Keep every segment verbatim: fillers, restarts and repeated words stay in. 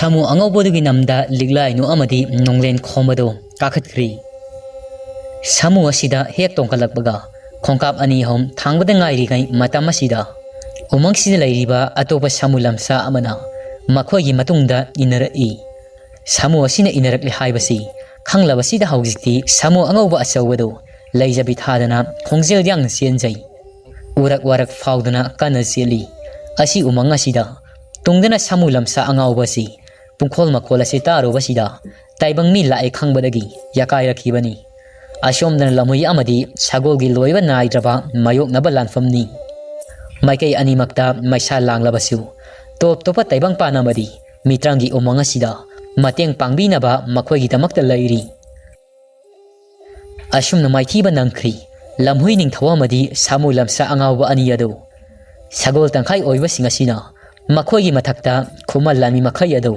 ꯁꯥꯃꯨ ꯑꯉꯧꯕꯗꯨꯒꯤ ꯅꯝꯗ ꯂꯤꯛꯂꯥꯏꯅꯨ ꯑꯃꯗꯤ ꯅꯣꯡꯂꯦꯟ ꯈꯣꯝꯕꯗꯨ ꯀꯥꯈꯠꯈ꯭ꯔꯤ꯫ ꯁꯥꯃꯨ ꯑꯁꯤꯗ ꯍꯦꯛ ꯇꯣꯡꯈꯠꯂꯛꯄꯒ ꯈꯣꯡꯀꯥꯞ ꯑꯅꯤ ꯑꯍꯨꯝ ꯊꯥꯡꯕꯗ ꯉꯥꯏꯔꯤꯉꯩ ꯃꯇꯝ ꯑꯁꯤꯗ ꯎꯃꯪꯁꯤꯗ ꯂꯩꯔꯤꯕ ꯑꯇꯣꯞꯄ ꯁꯥꯃꯨ ꯂꯝꯁꯥ ꯑꯃꯅ ꯃꯈꯣꯏꯒꯤ ꯃꯇꯨꯡꯗ ꯏꯟꯅꯔꯛꯏ꯫ ꯁꯥꯃꯨ ꯑꯁꯤꯅ ꯏꯟꯅꯔꯛꯂꯦ ꯍꯥꯏꯕꯁꯤ ꯈꯪꯂꯕꯁꯤꯗ ꯍꯧꯖꯤꯛꯇꯤ ꯁꯥꯃꯨ ꯑꯉꯧꯕ ꯑꯆꯧꯕꯗꯨ ꯂꯩꯖꯕꯤ ꯊꯥꯗꯅ ꯈꯣꯡꯖꯦꯜ ꯌꯥꯡꯅ ꯆꯦꯟꯖꯩ꯫ ꯎꯔꯛ ꯋꯥꯔꯛ ꯐꯥꯎꯗꯅ ꯀꯟꯅ ꯆꯦꯜꯂꯤ꯫ ꯑꯁꯤ ꯎꯃꯪ ꯑꯁꯤꯗ ꯇꯨꯡꯗꯅ ꯁꯥꯃꯨ ꯂꯝꯁꯥ ꯑꯉꯥꯎꯕ ꯑꯁꯤ ꯄꯨꯡꯈꯣꯜ ꯃꯈꯣꯜ ꯑꯁꯤ ꯇꯥꯔꯨꯕꯁꯤꯗ ꯇꯥꯏꯕꯪ ꯃꯤ ꯂꯥꯛꯑꯦ ꯈꯪꯕꯗꯒꯤ ꯌꯥꯀꯥꯏꯔꯛꯈꯤꯕꯅꯤ꯫ ꯑꯁꯣꯝꯗꯅ ꯂꯝꯍꯨꯏ ꯑꯃꯗꯤ ꯁꯒꯣꯜꯒꯤ ꯂꯣꯏꯕ ꯅꯥꯏꯗ꯭ꯔꯕ ꯃꯥꯌꯣꯛꯅꯕ ꯂꯥꯟꯐꯝꯅꯤ꯫ ꯃꯥꯏꯀꯩ ꯑꯅꯤꯃꯛꯇ ꯃꯩꯁꯥ ꯂꯥꯡꯂꯕꯁꯨ ꯇꯣꯞ ꯇꯣꯞꯄ ꯇꯥꯏꯕꯪꯄꯥꯟ ꯑꯃꯗꯤ ꯃꯤꯇ꯭ꯔꯪꯒꯤ ꯎꯃꯪ ꯑꯁꯤꯗ ꯃꯇꯦꯡ ꯄꯥꯡꯕꯤꯅꯕ ꯃꯈꯣꯏꯒꯤꯗꯃꯛꯇ ꯂꯩꯔꯤ꯫ ꯑꯁꯨꯝꯅ ꯃꯥꯏꯊꯤꯕ ꯅꯪꯈ꯭ꯔꯤ꯫ ꯂꯝꯍꯨꯏ ꯅꯤꯡꯊꯧ ꯑꯃꯗꯤ ꯁꯥꯃꯨ ꯂꯝꯁꯥ ꯑꯉꯥꯎꯕ ꯑꯅꯤ ꯑꯗꯨ ꯁꯒꯣꯜ ꯇꯪꯈꯥꯏ ꯑꯣꯏꯕꯁꯤꯡ ꯑꯁꯤꯅ ꯃꯈꯣꯏꯒꯤ ꯃꯊꯛꯇ ꯈꯨꯃꯟ ꯂꯥꯟꯃꯤ ꯃꯈꯩ ꯑꯗꯨ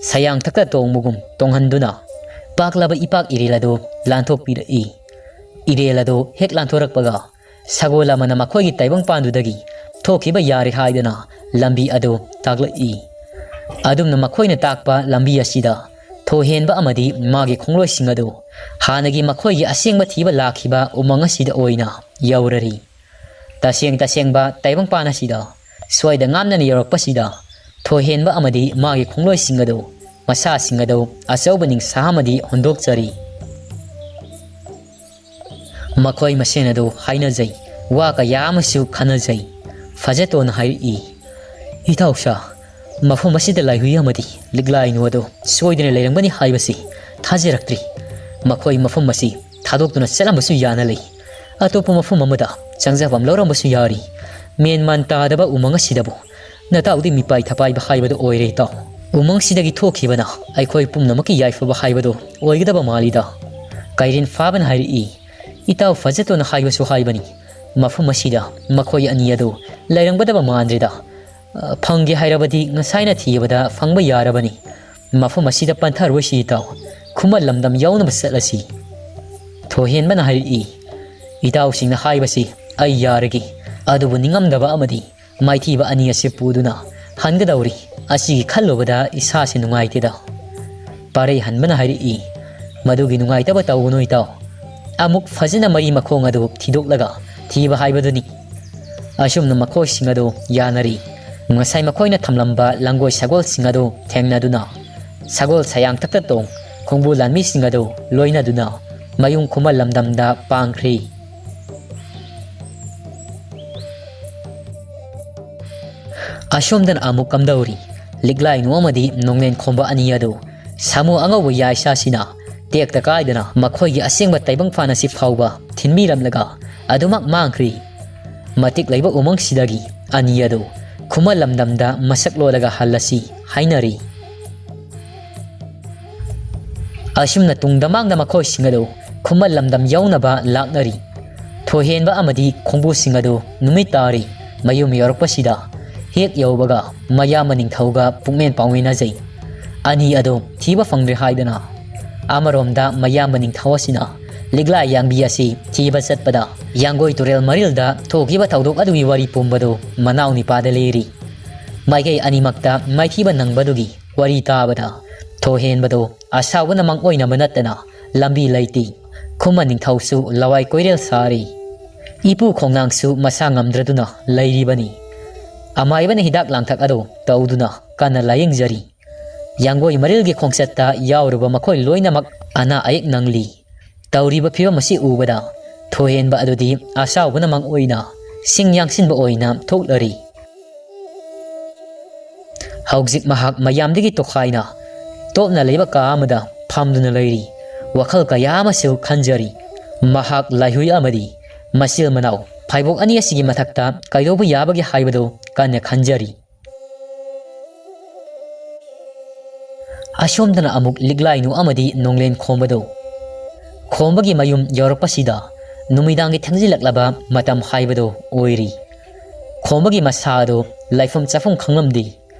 ꯁꯌꯥꯡꯊꯛꯇ ꯇꯣꯡꯕꯒꯨꯝ ꯇꯣꯡꯍꯟꯗꯨꯅ ꯄꯥꯛꯂꯕ ꯏꯄꯥꯛ ꯏꯔꯤꯜ ꯑꯗꯨ ꯂꯥꯟꯊꯣꯛꯄꯤꯔꯛꯏ꯫ ꯏꯔꯦꯜ ꯑꯗꯨ ꯍꯦꯛ ꯂꯥꯟꯊꯣꯔꯛꯄꯒ ꯁꯒꯣꯜ ꯑꯃꯅ ꯃꯈꯣꯏꯒꯤ ꯇꯥꯏꯕꯪꯄꯥꯟꯗꯨꯗꯒꯤ ꯊꯣꯛꯈꯤꯕ ꯌꯥꯔꯦ ꯍꯥꯏꯗꯨꯅ ꯂꯝꯕꯤ ꯑꯗꯨ ꯇꯥꯛꯂꯛꯏ꯫ ꯑꯗꯨꯝꯅ ꯃꯈꯣꯏꯅ ꯇꯥꯛꯄ ꯂꯝꯕꯤ ꯑꯁꯤꯗ ꯊꯣꯏꯍꯦꯟꯕ ꯑꯃꯗꯤ ꯃꯥꯒꯤ ꯈꯣꯡꯂꯣꯏꯁꯤꯡ ꯑꯗꯨ ꯍꯥꯟꯅꯒꯤ ꯃꯈꯣꯏꯒꯤ ꯑꯁꯦꯡꯕ ꯊꯤꯕ ꯂꯥꯛꯈꯤꯕ ꯎꯃꯪ ꯑꯁꯤꯗ ꯑꯣꯏꯅ ꯌꯧꯔꯔꯤ꯫ ꯇꯁꯦꯡ ꯇꯁꯦꯡꯕ ꯇꯥꯏꯕꯪꯄꯥꯟ ꯑꯁꯤꯗ ꯁꯣꯏꯗ ꯉꯥꯝꯗꯅ ꯌꯧꯔꯛꯄꯁꯤꯗ ꯊꯣꯏꯍꯦꯟꯕ ꯑꯃꯗꯤ ꯃꯥꯒꯤ ꯈꯣꯡꯂꯣꯏꯁꯤꯡ ꯑꯗꯨ ꯃꯁꯥꯁꯤꯡ ꯑꯗꯨ ꯑꯆꯧꯕ ꯅꯤꯡꯁꯥ ꯑꯃꯗꯤ ꯍꯨꯟꯗꯣꯛꯆꯔꯤ꯫ ꯃꯈꯣꯏ ꯃꯁꯦꯟ ꯑꯗꯨ ꯍꯥꯏꯅꯖꯩ, ꯋꯥ ꯀꯌꯥ ꯑꯃꯁꯨ ꯈꯟꯅꯖꯩ꯫ ꯐꯖꯇꯣꯟꯅ ꯍꯥꯏꯔꯛꯏ, "ꯏꯇꯥꯎꯁꯥ, ꯃꯐꯝ ꯑꯁꯤꯗ ꯂꯥꯏꯍꯨꯏ ꯑꯃꯗꯤ ꯂꯤꯛꯂꯥꯏꯅꯨ ꯑꯗꯨ ꯁꯣꯏꯗꯅ ꯂꯩꯔꯝꯒꯅꯤ ꯍꯥꯏꯕꯁꯤ ꯊꯥꯖꯔꯛꯇ꯭ꯔꯤ꯫ ꯃꯈꯣꯏ ꯃꯐꯝ ꯑꯁꯤ ꯊꯥꯗꯣꯛꯇꯨꯅ ꯆꯠꯂꯝꯕꯁꯨ ꯌꯥꯅ ꯂꯩ꯫ ꯑꯇꯣꯞꯄ ꯃꯐꯝ ꯑꯃꯗ ꯆꯪꯖꯐꯝ ꯂꯧꯔꯝꯕꯁꯨ ꯌꯥꯔꯤ꯫ ꯃꯦꯟ ꯃꯥꯟ ꯇꯥꯗꯕ ꯎꯃꯪ ꯑꯁꯤꯗꯕꯨ ꯅꯇꯥꯎꯗꯤ ꯃꯤꯄꯥꯏ ꯊꯄꯥꯏꯕ ꯍꯥꯏꯕꯗꯨ ꯑꯣꯏꯔꯦ ꯏꯇꯥꯎ꯫ ꯎꯃꯪꯁꯤꯗꯒꯤ ꯊꯣꯛꯈꯤꯕꯅ ꯑꯩꯈꯣꯏ ꯄꯨꯝꯅꯃꯛꯀꯤ ꯌꯥꯏꯐꯕ ꯍꯥꯏꯕꯗꯨ ꯑꯣꯏꯒꯗꯕ ꯃꯥꯜꯂꯤꯗ꯫" ꯀꯥꯏꯔꯦꯟ ꯐꯥꯕꯅ ꯍꯥꯏꯔꯛꯏ, "ꯏꯇꯥꯎ ꯐꯖꯇꯣꯟꯅ ꯍꯥꯏꯕꯁꯨ ꯍꯥꯏꯕꯅꯤ, ꯃꯐꯝ ꯑꯁꯤꯗ ꯃꯈꯣꯏ ꯑꯅꯤ ꯑꯗꯨ ꯂꯩꯔꯝꯒꯗꯕ ꯃꯥꯟꯗ꯭ꯔꯦꯗ꯫ ꯑ, ꯐꯪꯒꯦ ꯍꯥꯏꯔꯕꯗꯤ ꯉꯁꯥꯏꯅ ꯊꯤꯕꯗ ꯐꯪꯕ ꯌꯥꯔꯕꯅꯤ꯫ ꯃꯐꯝ ꯑꯁꯤꯗ ꯄꯟꯊꯔꯣꯏꯁꯤ ꯏꯇꯥꯎ, ꯈꯨꯃꯟ ꯂꯝꯗꯝ ꯌꯧꯅꯕ ꯆꯠꯂꯁꯤ꯫" ꯊꯣꯏꯍꯦꯟꯕꯅ ꯍꯥꯏꯔꯛꯏ, "ꯏꯇꯥꯎꯁꯤꯡꯅ ꯍꯥꯏꯕꯁꯤ ꯑꯩ ꯌꯥꯔꯒꯦ, ꯑꯗꯨꯕꯨ ꯅꯤꯡꯉꯝꯗꯕ ꯑꯃꯗꯤ ꯃꯥꯏꯊꯤꯕ ꯑꯅꯤ ꯑꯁꯤ ꯄꯨꯗꯨꯅ ꯍꯟꯒꯗꯧꯔꯤ꯫ ꯑꯁꯤꯒꯤ ꯈꯜꯂꯨꯕꯗ ꯏꯁꯥꯁꯤ ꯅꯨꯡꯉꯥꯏꯇꯦꯗ꯫ ꯄꯥꯔꯩ ꯍꯟꯕꯅ ꯍꯥꯏꯔꯛꯏ, "ꯃꯗꯨꯒꯤ ꯅꯨꯡꯉꯥꯏꯇꯕ ꯇꯧꯒꯅꯨ ꯏꯇꯥꯎ꯫ ꯑꯃꯨꯛ ꯐꯖꯅ ꯃꯔꯤ ꯃꯈꯣꯡ ꯑꯗꯨ ꯊꯤꯗꯣꯛꯂꯒ ꯊꯤꯕ ꯍꯥꯏꯕꯗꯨꯅꯤ"꯫ ꯑꯁꯨꯝꯅ ꯃꯈꯣꯏꯁꯤꯡ ꯑꯗꯨ ꯌꯥꯅꯔꯤ꯫ ꯉꯁꯥꯏ ꯃꯈꯣꯏꯅ ꯊꯝꯂꯝꯕ ꯂꯪꯒꯣꯏ ꯁꯒꯣꯜꯁꯤꯡ ꯑꯗꯨ ꯊꯦꯡꯅꯗꯨꯅ ꯁꯒꯣꯜ ꯁꯌꯥꯡ ꯊꯛꯇ ꯇꯣꯡ ꯈꯣꯡꯕꯨ ꯂꯥꯟꯃꯤꯁꯤꯡ ꯑꯗꯨ ꯂꯣꯏꯅꯗꯨꯅ ꯃꯌꯨꯝ ꯈꯨꯃꯟ ꯂꯝꯗꯝꯗ ꯄꯥꯡꯈ꯭ꯔꯤ꯫ ꯑꯁꯣꯝꯗꯅ ꯑꯃꯨꯛ ꯀꯝꯗꯧꯔꯤ? ꯂꯤꯛꯂꯥꯏꯅꯨ ꯑꯃꯗꯤ ꯅꯣꯡꯂꯦꯟ ꯈꯣꯝꯕ ꯑꯅꯤ ꯑꯗꯨ ꯁꯥꯃꯨ ꯑꯉꯧꯕ ꯌꯥꯏꯁꯥꯁꯤꯅ ꯇꯦꯛꯇ ꯀꯥꯏꯗꯅ ꯃꯈꯣꯏꯒꯤ ꯑꯁꯦꯡꯕ ꯇꯥꯏꯕꯪ ꯐꯥꯟ ꯑꯁꯤ ꯐꯥꯎꯕ ꯊꯤꯟꯕꯤꯔꯝꯂꯒ ꯑꯗꯨꯃꯛ ꯃꯥꯡꯈ꯭ꯔꯤ꯫ ꯃꯇꯤꯛ ꯂꯩꯕ ꯎꯃꯪꯁꯤꯗꯒꯤ ꯑꯅꯤ ꯑꯗꯨ ꯈꯨꯃꯟ ꯂꯝꯗꯝꯗ ꯃꯁꯛ ꯂꯣꯠꯂꯒ ꯍꯜꯂꯁꯤ ꯍꯥꯏꯅꯔꯤ꯫ ꯑꯁꯨꯝꯅ ꯇꯨꯡꯗ ꯃꯥꯡꯗ ꯃꯈꯣꯏꯁꯤꯡ ꯑꯗꯨ ꯈꯨꯃꯟ ꯂꯝꯗꯝ ꯌꯧꯅꯕ ꯂꯥꯛꯅꯔꯤ꯫ ꯊꯣꯏꯍꯦꯟꯕ ꯑꯃꯗꯤ ꯈꯣꯡꯕꯨꯁꯤꯡ ꯑꯗꯨ ꯅꯨꯃꯤꯠ ꯇꯥꯔꯤ꯫ ꯃꯌꯨꯝ ꯌꯧꯔꯛꯄꯁꯤꯗ ꯍꯦꯛ ꯌꯧꯕꯒ ꯃꯌꯥꯝꯕ ꯅꯤꯡꯊꯧꯒ ꯄꯨꯛꯃꯦꯟ ꯄꯥꯎꯃꯤꯟꯅꯖꯩ꯫ ꯑꯅꯤ ꯑꯗꯨ ꯊꯤꯕ ꯐꯪꯗ꯭ꯔꯦ ꯍꯥꯏꯗꯨꯅ꯫ ꯑꯃꯔꯣꯝꯗ ꯃꯌꯥꯝꯕ ꯅꯤꯡꯊꯧ ꯑꯁꯤꯅ ꯂꯤꯛꯂꯥ ꯌꯥꯡꯕꯤ ꯑꯁꯤ ꯊꯤꯕ ꯆꯠꯄꯗ ꯌꯥꯡꯒꯣꯏ ꯇꯨꯔꯦꯜ ꯃꯔꯤꯜꯗ ꯊꯣꯛꯈꯤꯕ ꯊꯧꯗꯣꯛ ꯑꯗꯨꯒꯤ ꯋꯥꯔꯤ ꯄꯨꯝꯕꯗꯨ ꯃꯅꯥꯎ ꯅꯤꯄꯥꯗ ꯂꯤꯔꯤ꯫ ꯃꯥꯏꯀꯩ ꯑꯅꯤꯃꯛꯇ ꯃꯥꯏꯊꯤꯕ ꯅꯪꯕꯗꯨꯒꯤ ꯋꯥꯔꯤ ꯇꯥꯕꯗ ꯊꯣꯏꯍꯦꯟꯕꯗꯨ ꯑꯁꯥꯎꯕꯅ ꯃꯪ ꯑꯣꯏꯅꯕ ꯅꯠꯇꯅ ꯂꯝꯕꯤ ꯂꯩꯇꯦ꯫ ꯈꯨꯃꯟ ꯅꯤꯡꯊꯧꯁꯨ ꯂꯋꯥꯏ ꯀꯣꯏꯔꯦꯜ ꯁꯥꯔꯤ꯫ ꯏꯄꯨ ꯈꯣꯡꯅꯥꯡꯁꯨ ꯃꯁꯥ ꯉꯝꯗ꯭ꯔꯗꯨꯅ ꯂꯩꯔꯤꯕꯅꯤ꯫ ꯑꯃꯥꯏꯕꯅ ꯍꯤꯗꯥꯛ ꯂꯥꯡꯊꯛ ꯑꯗꯨ ꯇꯧꯗꯨꯅ ꯀꯟꯅ ꯂꯥꯌꯦꯡꯖꯔꯤ꯫ ꯌꯥꯡꯒꯣꯏ ꯃꯔꯤꯜꯒꯤ ꯈꯣꯡꯆꯠꯇ ꯌꯥꯎꯔꯨꯕ ꯃꯈꯣꯏ ꯂꯣꯏꯅꯃꯛ ꯑꯅꯥ ꯑꯌꯦꯛ ꯅꯪꯂꯤ꯫ ꯇꯧꯔꯤꯕ ꯐꯤꯕꯝ ꯑꯁꯤ ꯎꯕꯗ ꯊꯣꯏꯍꯦꯟꯕ ꯑꯗꯨꯗꯤ ꯑꯁꯥꯎꯕꯅ ꯃꯪ ꯑꯣꯏꯅ ꯁꯤꯡ ꯌꯥꯡꯁꯤꯟꯕ ꯑꯣꯏꯅ ꯊꯣꯛꯂꯔꯤ꯫ ꯍꯧꯖꯤꯛ ꯃꯍꯥꯛ ꯃꯌꯥꯝꯗꯒꯤ ꯇꯣꯈꯥꯏꯅ ꯇꯣꯞꯅ ꯂꯩꯕ ꯀꯥ ꯑꯃꯗ ꯐꯝꯗꯨꯅ ꯂꯩꯔꯤ꯫ ꯋꯥꯈꯜ ꯀꯌꯥ ꯑꯃꯁꯨ ꯈꯟꯖꯔꯤ꯫ ꯃꯍꯥꯛ ꯂꯥꯏꯍꯨꯏ ꯑꯃꯗꯤ ꯃꯆꯤꯜ ꯃꯅꯥꯎ ꯐꯥꯏꯕꯣꯛ ꯑꯅꯤ ꯑꯁꯤꯒꯤ ꯃꯊꯛꯇ ꯀꯩꯗꯧꯕ ꯌꯥꯕꯒꯦ ꯍꯥꯏꯕꯗꯨ ꯀꯟꯅ ꯈꯟꯖꯔꯤ꯫ ꯑꯁꯣꯝꯗꯅ ꯑꯃꯨꯛ ꯂꯤꯛꯂꯥꯏꯅꯨ ꯑꯃꯗꯤ ꯅꯣꯡꯂꯦꯟ ꯈꯣꯝꯕꯗꯨ꯫ ꯈꯣꯝꯕꯒꯤ ꯃꯌꯨꯝ ꯌꯧꯔꯛꯄꯁꯤꯗ ꯅꯨꯃꯤꯗꯥꯡꯒꯤ ꯊꯦꯡꯖꯤꯜꯂꯛꯂꯕ ꯃꯇꯝ ꯍꯥꯏꯕꯗꯨ ꯑꯣꯏꯔꯤ꯫ ꯈꯣꯝꯕꯒꯤ ꯃꯁꯥ ꯑꯗꯨ ꯂꯩꯐꯝ ꯆꯥꯐꯝ ꯈꯪꯂꯝꯗꯦ꯫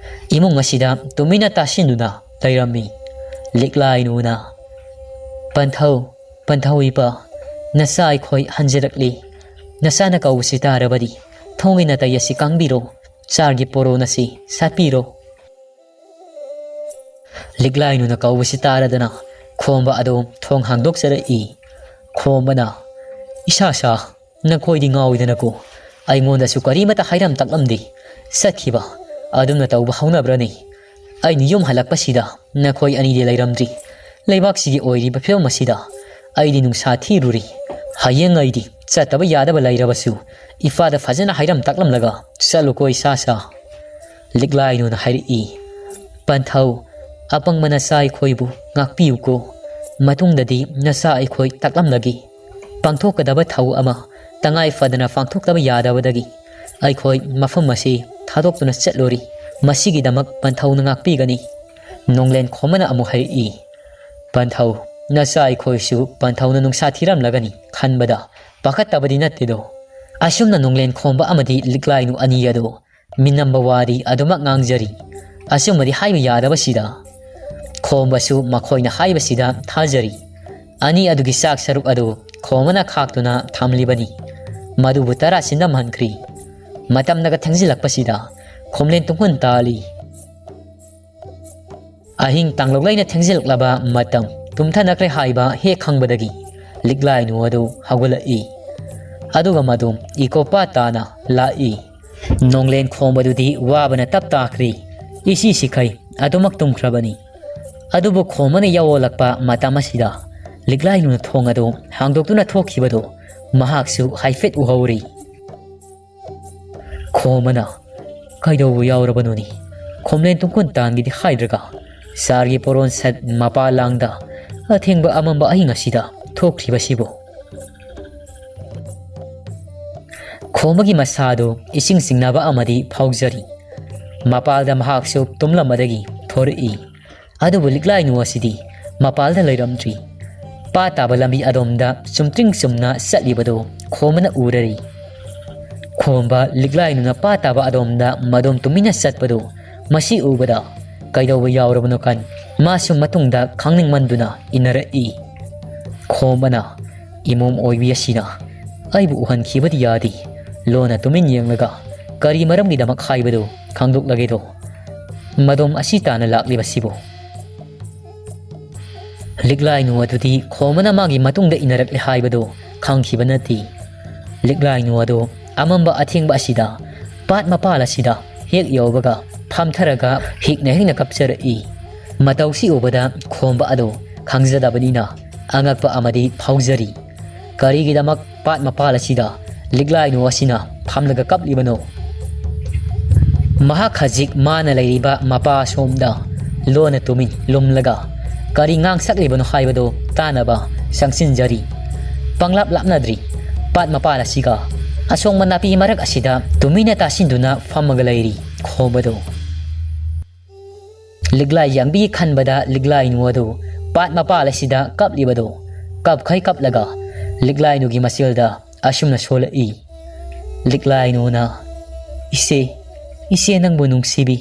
ꯏꯃꯨꯡ ꯑꯁꯤꯗ ꯇꯨꯃꯤꯟꯅ ꯇꯥꯁꯤꯟꯗꯨꯅ ꯂꯩꯔꯝꯃꯤ꯫ ꯂꯤꯛꯂꯥꯏꯅꯨꯅ, "ꯄꯟꯊꯧ, ꯄꯟꯊꯧ ꯏꯄꯥ, ꯅꯆꯥ ꯑꯩꯈꯣꯏ ꯍꯟꯖꯔꯛꯂꯤ꯫ ꯅꯆꯥꯅ ꯀꯧꯕꯁꯤ ꯇꯥꯔꯕꯗꯤ ꯊꯣꯡꯒꯤ ꯅꯥꯇꯩ ꯑꯁꯤ ꯀꯥꯡꯕꯤꯔꯣ, ꯆꯥꯔꯒꯤ ꯄꯣꯔꯣꯟ ꯑꯁꯤ ꯁꯥꯠꯄꯤꯔꯣ"꯫ ꯂꯤꯛꯂꯥꯏꯅꯨꯅ ꯀꯧꯕꯁꯤ ꯇꯥꯔꯗꯅ ꯈꯣꯝꯕ ꯑꯗꯨ ꯊꯣꯡ ꯍꯥꯡꯗꯣꯛꯆꯔꯛꯏ꯫ ꯈꯣꯝꯕꯅ, "ꯏꯁꯥ ꯁꯥ, ꯅꯈꯣꯏꯗꯤ ꯉꯥꯎꯏꯗꯅꯀꯣ꯫ ꯑꯩꯉꯣꯟꯗꯁꯨ ꯀꯔꯤꯃꯇ ꯍꯥꯏꯔꯝ ꯇꯥꯛꯂꯝꯗꯦ꯫ ꯆꯠꯈꯤꯕ ꯑꯗꯨꯝꯅ ꯇꯧꯕ ꯍꯧꯅꯕ꯭ꯔꯅꯤ? ꯑꯩꯅ ꯌꯨꯝ ꯍꯜꯂꯛꯄꯁꯤꯗ ꯅꯈꯣꯏ ꯑꯅꯤꯗꯤ ꯂꯩꯔꯝꯗ꯭ꯔꯤ꯫ ꯂꯩꯕꯥꯛꯁꯤꯒꯤ ꯑꯣꯏꯔꯤꯕ ꯐꯤꯕꯝ ꯑꯁꯤꯗ ꯑꯩꯗꯤ ꯅꯨꯡꯁꯥ ꯊꯤꯔꯨꯔꯤ꯫ ꯍꯌꯦꯡ ꯑꯩꯗꯤ ꯆꯠꯇꯕ ꯌꯥꯗꯕ ꯂꯩꯔꯕꯁꯨ ꯏꯄꯥꯗ ꯐꯖꯅ ꯍꯥꯏꯔꯝ ꯇꯥꯛꯂꯝꯂꯒ ꯆꯠꯂꯨꯀꯣ ꯏꯁꯥ ꯁꯥ꯫" ꯂꯤꯛꯂꯥꯏꯅꯨꯅ ꯍꯥꯏꯔꯛꯏ꯫ "ꯄꯟꯊꯧ, ꯑꯄꯪꯕ ꯅꯆꯥ ꯑꯩꯈꯣꯏꯕꯨ ꯉꯥꯛꯄꯤꯌꯨꯀꯣ꯫ ꯃꯇꯨꯡꯗꯗꯤ ꯅꯆꯥ ꯑꯩꯈꯣꯏ ꯇꯥꯛꯂꯝꯂꯒꯦ꯫ ꯄꯥꯡꯊꯣꯛꯀꯗꯕ ꯊꯧ ꯑꯃ ꯇꯉꯥꯏ ꯐꯗꯅ ꯄꯥꯡꯊꯣꯛꯇꯕ ꯌꯥꯗꯕꯗꯒꯤ ꯑꯩꯈꯣꯏ ꯃꯐꯝ ꯑꯁꯤ ꯊꯥꯗꯣꯛꯇꯨꯅ ꯆꯠꯂꯨꯔꯤ꯫ ꯃꯁꯤꯒꯤꯗꯃꯛ ꯄꯟꯊꯧꯅ ꯉꯥꯛꯄꯤꯒꯅꯤ꯫" ꯅꯣꯡꯂꯦꯟ ꯈꯣꯝꯕꯅ ꯑꯃꯨꯛ ꯍꯥꯏꯔꯛꯏ꯫ "ꯄꯟꯊꯧ, ꯅꯆꯥ ꯑꯩꯈꯣꯏꯁꯨ ꯄꯟꯊꯧꯅ ꯅꯨꯡꯁꯥ ꯊꯤꯔꯝꯂꯒꯅꯤ ꯈꯟꯕꯗ ꯄꯥꯈꯠꯇꯕꯗꯤ ꯅꯠꯇꯦꯗꯣ꯫" ꯑꯁꯨꯝꯅ ꯅꯣꯡꯂꯦꯟ ꯈꯣꯝꯕ ꯑꯃꯗꯤ ꯂꯤꯛꯂꯥꯏꯅꯨ ꯑꯅꯤ ꯑꯗꯨ ꯃꯤꯅꯝꯕ ꯋꯥꯗꯤ ꯑꯗꯨꯃꯛ ꯉꯥꯡꯖꯔꯤ꯫ ꯑꯆꯨꯝꯕꯗꯤ ꯍꯥꯏꯕ ꯌꯥꯗꯕꯁꯤꯗ ꯈꯣꯝꯕꯁꯨ ꯃꯈꯣꯏꯅ ꯍꯥꯏꯕꯁꯤꯗ ꯊꯥꯖꯔꯤ꯫ ꯑꯅꯤ ꯑꯗꯨꯒꯤ ꯆꯥꯛ ꯁꯔꯨꯛ ꯑꯗꯨ ꯈꯣꯝꯕꯅ ꯈꯥꯛꯇꯨꯅ ꯊꯝꯂꯤꯕꯅꯤ꯫ ꯃꯗꯨꯕꯨ ꯇꯔꯥ ꯆꯤꯟꯗꯝꯍꯟꯈ꯭ꯔꯤ꯫ ꯃꯇꯝꯅꯒ ꯊꯦꯡꯖꯤꯜꯂꯛꯄꯁꯤꯗ ꯈꯣꯝꯂꯦꯟ ꯇꯨꯡꯈꯨꯟ ꯇꯥꯜꯂꯤ꯫ ꯑꯍꯤꯡ ꯇꯥꯡꯂꯣꯛ ꯂꯩꯅ ꯊꯦꯡꯖꯤꯜꯂꯛꯂꯕ ꯃꯇꯝ ꯇꯨꯝꯊꯅꯈ꯭ꯔꯦ ꯍꯥꯏꯕ ꯍꯦꯛ ꯈꯪꯕꯗꯒꯤ ꯂꯤꯛꯂꯥꯏꯅꯨ ꯑꯗꯨ ꯍꯧꯒꯠꯂꯛꯏ꯫ ꯑꯗꯨꯒ ꯃꯗꯨ ꯏꯀꯣꯄꯥ ꯇꯥꯅ ꯂꯥꯛꯏ꯫ ꯅꯣꯡꯂꯦꯟ ꯈꯣꯝꯕꯗꯨꯗꯤ ꯋꯥꯕꯅ ꯇꯞ ꯇꯥꯈ꯭ꯔꯤ꯫ ꯏꯁꯤ ꯁꯤꯈꯩ ꯑꯗꯨꯃꯛ ꯇꯨꯝꯈ꯭ꯔꯕꯅꯤ꯫ ꯑꯗꯨꯕꯨ ꯈꯣꯝꯕꯅ ꯌꯥꯑꯣꯜꯂꯛꯄ ꯃꯇꯝ ꯑꯁꯤꯗ ꯂꯤꯛꯂꯥꯏꯅꯨꯅ ꯊꯣꯡ ꯑꯗꯨ ꯍꯥꯡꯗꯣꯛꯇꯨꯅ ꯊꯣꯛꯈꯤꯕꯗꯨ ꯃꯍꯥꯛꯁꯨ ꯍꯥꯏꯐꯦꯠ ꯎꯍꯧꯔꯤ꯫ ꯈꯣꯝꯕꯅ, "ꯀꯩꯗꯧꯕ ꯌꯥꯎꯔꯕꯅꯣꯅꯦ? ꯈꯣꯝꯂꯦꯟ ꯇꯨꯡꯈꯨꯟ ꯇꯥꯟꯒꯤꯗꯤ ꯍꯥꯏꯗ꯭ꯔꯒ ꯆꯥꯔꯒꯤ ꯄꯣꯔꯣꯟ ꯁꯠ ꯃꯄꯥ ꯂꯥꯡꯗ ꯑꯊꯦꯡꯕ ꯑꯃꯝꯕ ꯑꯍꯤꯡ ꯑꯁꯤꯗ ꯊꯣꯛꯈ꯭ꯔꯤꯕꯁꯤꯕꯨ?" ꯈꯣꯝꯕꯒꯤ ꯃꯁꯥꯗꯨ ꯏꯁꯤꯡ ꯆꯤꯡꯅꯕ ꯑꯃꯗꯤ ꯐꯥꯎꯖꯔꯤ꯫ ꯃꯄꯥꯜꯗ ꯃꯍꯥꯛꯁꯨ ꯇꯨꯝꯂꯝꯕꯗꯒꯤ ꯊꯣꯔꯛꯏ꯫ ꯑꯗꯨꯕꯨ ꯂꯤꯛꯂꯥꯏꯅꯨ ꯑꯁꯤꯗꯤ ꯃꯄꯥꯜꯗ ꯂꯩꯔꯝꯗ꯭ꯔꯤ꯫ ꯄꯥꯠ ꯇꯥꯕ ꯂꯝꯕꯤ ꯑꯗꯣꯝꯗ ꯆꯨꯝꯇ꯭ꯔꯤꯡ ꯆꯨꯝꯅ ꯆꯠꯂꯤꯕꯗꯨ ꯈꯣꯝꯕꯅ ꯎꯔꯔꯤ꯫ ꯈꯣꯝꯕ ꯂꯤꯛꯂꯥꯏꯅꯨꯅ ꯄꯥꯠ ꯇꯥꯕ ꯑꯗꯣꯝꯗ ꯃꯗꯣꯝ ꯇꯨꯃꯤꯟꯅ ꯆꯠꯄꯗꯨ ꯃꯁꯤ ꯎꯕꯗ ꯀꯩꯗꯧꯕ ꯌꯥꯎꯔꯕꯅꯣ ꯈꯟ ꯃꯥꯁꯨ ꯃꯇꯨꯡꯗ ꯈꯪꯅꯤꯡꯃꯟꯗꯨꯅ ꯏꯟꯅꯔꯛꯏ꯫ ꯈꯣꯝꯕꯅ ꯏꯃꯣꯝ ꯑꯣꯏꯕꯤ ꯑꯁꯤꯅ ꯑꯩꯕꯨ ꯎꯍꯟꯈꯤꯕꯗꯤ ꯌꯥꯗꯦ꯫ ꯂꯣꯟꯅ ꯇꯨꯃꯤꯟ ꯌꯦꯡꯂꯒ ꯀꯔꯤ ꯃꯔꯝꯒꯤꯗꯃꯛ ꯍꯥꯏꯕꯗꯨ ꯈꯪꯗꯣꯛꯂꯒꯦꯗꯣ꯫ ꯃꯗꯣꯝ ꯑꯁꯤ ꯇꯥꯅ ꯂꯥꯛꯂꯤꯕꯁꯤꯕꯨ? ꯂꯤꯛꯂꯥꯏꯅꯨ ꯑꯗꯨꯗꯤ ꯈꯣꯝꯕꯅ ꯃꯥꯒꯤ ꯃꯇꯨꯡꯗ ꯏꯟꯅꯔꯛꯂꯦ ꯍꯥꯏꯕꯗꯨ ꯈꯪꯈꯤꯕ ꯅꯠꯇꯦ꯫ ꯂꯤꯛꯂꯥꯏꯅꯨ ꯑꯗꯨ ꯑꯃꯝꯕ ꯑꯊꯦꯡꯕ ꯑꯁꯤꯗ ꯄꯥꯠ ꯃꯄꯥꯜ ꯑꯁꯤꯗ ꯍꯦꯛ ꯌꯧꯕꯒ ꯐꯝꯊꯔꯒ ꯍꯤꯛꯅ ꯍꯤꯛꯅ ꯀꯞꯆꯔꯛꯏ꯫ ꯃꯇꯧꯁꯤ ꯎꯕꯗ ꯈꯣꯝꯕ ꯑꯗꯨ ꯈꯪꯖꯗꯕꯅꯤꯅ ꯑꯉꯛꯄ ꯑꯃꯗꯤ ꯐꯥꯎꯖꯔꯤ꯫ ꯀꯔꯤꯒꯤꯗꯃꯛ ꯄꯥꯠ ꯃꯄꯥꯜ ꯑꯁꯤꯗ ꯂꯤꯛꯂꯥꯏꯅꯨ ꯑꯁꯤꯅ ꯐꯝꯂꯒ ꯀꯞꯂꯤꯕꯅꯣ? ꯃꯍꯥꯛ ꯍꯧꯖꯤꯛ ꯃꯥꯅ ꯂꯩꯔꯤꯕ ꯃꯄꯥ ꯑꯁꯣꯝꯗ ꯂꯣꯟꯅ ꯇꯨꯃꯤꯟ ꯂꯨꯝꯂꯒ ꯀꯔꯤ ꯉꯥꯡꯁꯛꯂꯤꯕꯅꯣ ꯍꯥꯏꯕꯗꯨ ꯇꯥꯅꯕ ꯆꯪꯁꯤꯟꯖꯔꯤ꯫ ꯄꯪꯂꯥꯞ ꯂꯥꯞꯅꯗ꯭ꯔꯤ꯫ ꯄꯥꯠ ꯃꯄꯥꯜ ꯑꯁꯤꯒ ꯑꯁꯣꯡꯕ ꯅꯥꯄꯤ ꯃꯔꯛ ꯑꯁꯤꯗ ꯇꯨꯃꯤꯟꯅ ꯇꯥꯁꯤꯟꯗꯨꯅ ꯐꯝꯃꯒ ꯂꯩꯔꯤ ꯈꯣꯝꯕꯗꯨ꯫ ꯂꯤꯛꯂꯥꯏ ꯌꯥꯡꯕꯤ ꯈꯟꯕꯗ ꯂꯤꯛꯂꯥꯏꯅꯨ ꯑꯗꯨ ꯄꯥꯠ ꯃꯄꯥꯜ ꯑꯁꯤꯗ ꯀꯞꯂꯤꯕꯗꯨ ꯀꯞꯈꯩ ꯀꯞꯂꯒ ꯂꯤꯛꯂꯥꯏꯅꯨꯒꯤ ꯃꯆꯤꯜꯗ ꯑꯁꯨꯝꯅ ꯁꯣꯜꯂꯛꯏ꯫ ꯂꯤꯛꯂꯥꯏꯅꯨꯅ, "ꯏꯆꯦ, ꯏꯆꯦ ꯅꯪꯕꯨ ꯅꯨꯡꯁꯤꯕꯤ꯫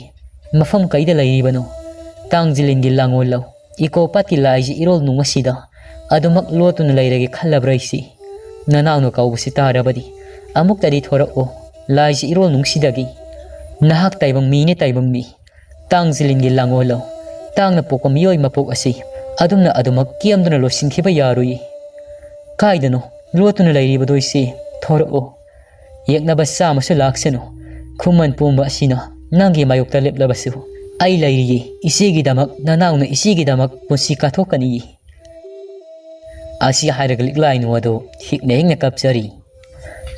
ꯃꯐꯝ ꯀꯩꯗ ꯂꯩꯔꯤꯕꯅꯣ? ꯇꯥꯡꯖꯤꯂꯤꯟꯒꯤ ꯂꯥꯡꯑꯣꯜ ꯂꯧ꯫ ꯏꯀꯣ ꯄꯥꯠꯀꯤ ꯂꯥꯏꯁꯤ ꯏꯔꯣꯜ ꯅꯨꯡ ꯑꯁꯤꯗ ꯑꯗꯨꯃꯛ ꯂꯣꯠꯇꯨꯅ ꯂꯩꯔꯒꯦ ꯈꯜꯂꯕ꯭ꯔꯥ ꯏꯆꯦ? ꯅꯅꯥꯎꯅ ꯀꯧꯕꯁꯤ ꯇꯥꯔꯕꯗꯤ ꯑꯃꯨꯛꯇꯗꯤ ꯊꯣꯔꯛꯑꯣ꯫ ꯂꯥꯏꯁꯤ ꯏꯔꯣꯜ ꯅꯨꯡꯁꯤꯗꯒꯤ꯫ ꯅꯍꯥꯛ ꯇꯥꯏꯕꯪ ꯃꯤꯅꯦ, ꯇꯥꯏꯕꯪ ꯃꯤ꯫ ꯇꯥꯡꯖꯤꯂꯤꯟꯒꯤ ꯂꯥꯡꯑꯣꯜ ꯂꯧ꯫ ꯇꯥꯡꯅ ꯄꯣꯛꯄ ꯃꯤꯑꯣꯏ ꯃꯄꯣꯛ ꯑꯁꯤ ꯑꯗꯨꯝꯅ ꯑꯗꯨꯃꯛ ꯀꯤꯌꯝꯗꯨꯅ ꯂꯣꯏꯁꯤꯟꯈꯤꯕ ꯌꯥꯔꯣꯏ꯫ ꯀꯥꯏꯗꯅꯣ ꯂꯣꯠꯇꯨꯅ ꯂꯩꯔꯤꯕꯗꯣ ꯏꯆꯦ? ꯊꯣꯔꯛꯑꯣ꯫ ꯌꯦꯛꯅꯕ ꯆꯥꯝꯃꯁꯨ ꯂꯥꯛꯁꯅꯨ꯫ ꯈꯨꯃꯟ ꯄꯨꯝꯕ ꯑꯁꯤꯅ ꯅꯪꯒꯤ ꯃꯥꯌꯣꯛꯇ ꯂꯦꯞꯂꯕꯁꯨ ꯑꯩ ꯂꯩꯔꯤꯌꯦ꯫ ꯏꯆꯦꯒꯤꯗꯃꯛ, ꯅꯅꯥꯎꯅ ꯏꯆꯦꯒꯤꯗꯃꯛ ꯄꯨꯟꯁꯤ ꯀꯠꯊꯣꯛꯀꯅꯤꯌꯦ꯫" ꯑꯁꯤ ꯍꯥꯏꯔꯒ ꯂꯤꯛꯂꯥꯏꯅꯨ ꯑꯗꯨ ꯍꯤꯛꯅ ꯍꯤꯛꯅ ꯀꯞꯆꯔꯤ꯫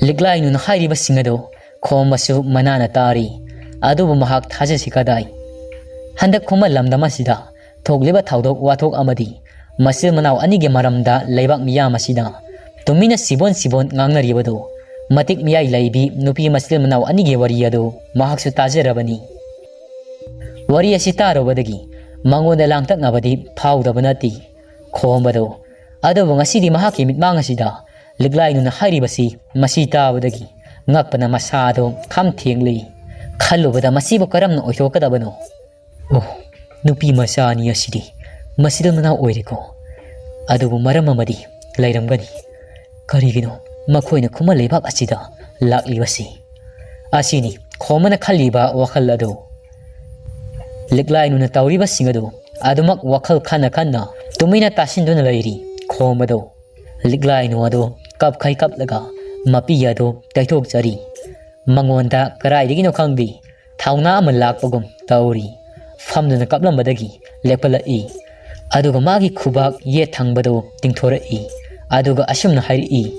ꯂꯤꯛꯂꯥꯏꯅꯨꯅ ꯍꯥꯏꯔꯤꯕꯁꯤꯡ ꯑꯗꯨ ꯈꯣꯝꯕꯁꯨ ꯃꯅꯥꯅ ꯇꯥꯔꯤ꯫ ꯑꯗꯨꯕꯨ ꯃꯍꯥꯛ ꯊꯥꯖꯁꯤ ꯀꯗꯥꯏ? ꯍꯟꯗꯛ ꯈꯨꯃꯟ ꯂꯝꯗꯝ ꯑꯁꯤꯗ ꯊꯣꯛꯂꯤꯕ ꯊꯧꯗꯣꯛ ꯋꯥꯊꯣꯛ ꯑꯃꯗꯤ ꯃꯆꯤꯟ ꯃꯅꯥꯎ ꯑꯅꯤꯒꯤ ꯃꯔꯝꯗ ꯂꯩꯕꯥꯛ ꯃꯤꯌꯥꯝ ꯑꯁꯤꯅ ꯇꯨꯃꯤꯟꯅ ꯁꯤꯕꯣꯟ ꯁꯤꯕꯣꯟ ꯉꯥꯡꯅꯔꯤꯕꯗꯨ ꯃꯇꯤꯛ ꯃꯤꯌꯥꯏ ꯂꯩꯕꯤ ꯅꯨꯄꯤ ꯃꯆꯤꯟ ꯃꯅꯥꯎ ꯑꯅꯤꯒꯤ ꯋꯥꯔꯤ ꯑꯗꯨ ꯃꯍꯥꯛꯁꯨ ꯇꯥꯖꯔꯕꯅꯤ꯫ ꯋꯥꯔꯤ ꯑꯁꯤ ꯇꯥꯔꯨꯕꯗꯒꯤ ꯃꯉꯣꯟꯗ ꯂꯥꯡꯇꯛꯅꯕꯗꯤ ꯐꯥꯎꯗꯕ ꯅꯠꯇꯦ꯫ ꯈꯣꯝꯕꯗꯣ꯫ ꯑꯗꯨꯕꯨ ꯉꯁꯤꯗꯤ ꯃꯍꯥꯛꯀꯤ ꯃꯤꯠꯃꯥꯡ ꯑꯁꯤꯗ ꯂꯤꯛꯂꯥꯏꯅꯨꯅ ꯍꯥꯏꯔꯤꯕꯁꯤ ꯃꯁꯤ ꯇꯥꯕꯗꯒꯤ ꯉꯛꯄꯅ ꯃꯁꯥꯗꯣ ꯈꯝ ꯊꯦꯡꯂꯤ꯫ ꯈꯜꯂꯨꯕꯗ ꯃꯁꯤꯕꯨ ꯀꯔꯝꯅ ꯑꯣꯏꯊꯣꯛꯀꯗꯕꯅꯣ? ꯑꯣ, ꯅꯨꯄꯤ ꯃꯆꯥ ꯑꯅꯤ ꯑꯁꯤꯗꯤ ꯃꯆꯤꯟ ꯃꯅꯥꯎ ꯑꯣꯏꯔꯦꯀꯣ꯫ ꯑꯗꯨꯕꯨ ꯃꯔꯝ ꯑꯃꯗꯤ ꯂꯩꯔꯝꯒꯅꯤ꯫ ꯀꯔꯤꯒꯤꯅꯣ ꯃꯈꯣꯏꯅ ꯈꯨꯃꯟ ꯂꯩꯕꯥꯛ ꯑꯁꯤꯗ ꯂꯥꯛꯂꯤꯕꯁꯤ? ꯑꯁꯤꯅꯤ ꯈꯣꯝꯕꯅ ꯈꯜꯂꯤꯕ ꯋꯥꯈꯜ ꯑꯗꯨ꯫ ꯂꯤꯛꯂꯥꯏꯅꯨꯅ ꯇꯧꯔꯤꯕꯁꯤꯡ ꯑꯗꯨ ꯑꯗꯨꯃꯛ ꯋꯥꯈꯜ ꯈꯟꯅ ꯈꯟꯅ ꯇꯨꯃꯤꯟꯅ ꯇꯥꯁꯤꯟꯗꯨꯅ ꯂꯩꯔꯤ꯫ ꯈꯣꯝꯕꯗꯣ ꯂꯤꯛꯂꯥꯏꯅꯨ ꯑꯗꯣ ꯀꯞꯈꯩ ꯀꯞꯂꯒ ꯃꯄꯤ ꯑꯗꯣ ꯇꯩꯊꯣꯛꯆꯔꯤ꯫ ꯃꯉꯣꯟꯗ ꯀꯗꯥꯏꯗꯒꯤꯅꯣ ꯈꯪꯗꯦ, ꯊꯧꯅꯥ ꯑꯃ ꯂꯥꯛꯄꯒꯨꯝ ꯇꯧꯔꯤ꯫ ꯐꯝꯗꯨꯅ ꯀꯞꯂꯝꯕꯗꯒꯤ ꯂꯦꯞꯈꯠꯂꯛꯏ꯫ ꯑꯗꯨꯒ ꯃꯥꯒꯤ ꯈꯨꯕꯥꯛ ꯌꯦꯠ ꯊꯪꯕꯗꯨ ꯇꯤꯡꯊꯣꯔꯛꯏ꯫ ꯑꯗꯨꯒ ꯑꯁꯨꯝꯅ ꯍꯥꯏꯔꯛꯏ,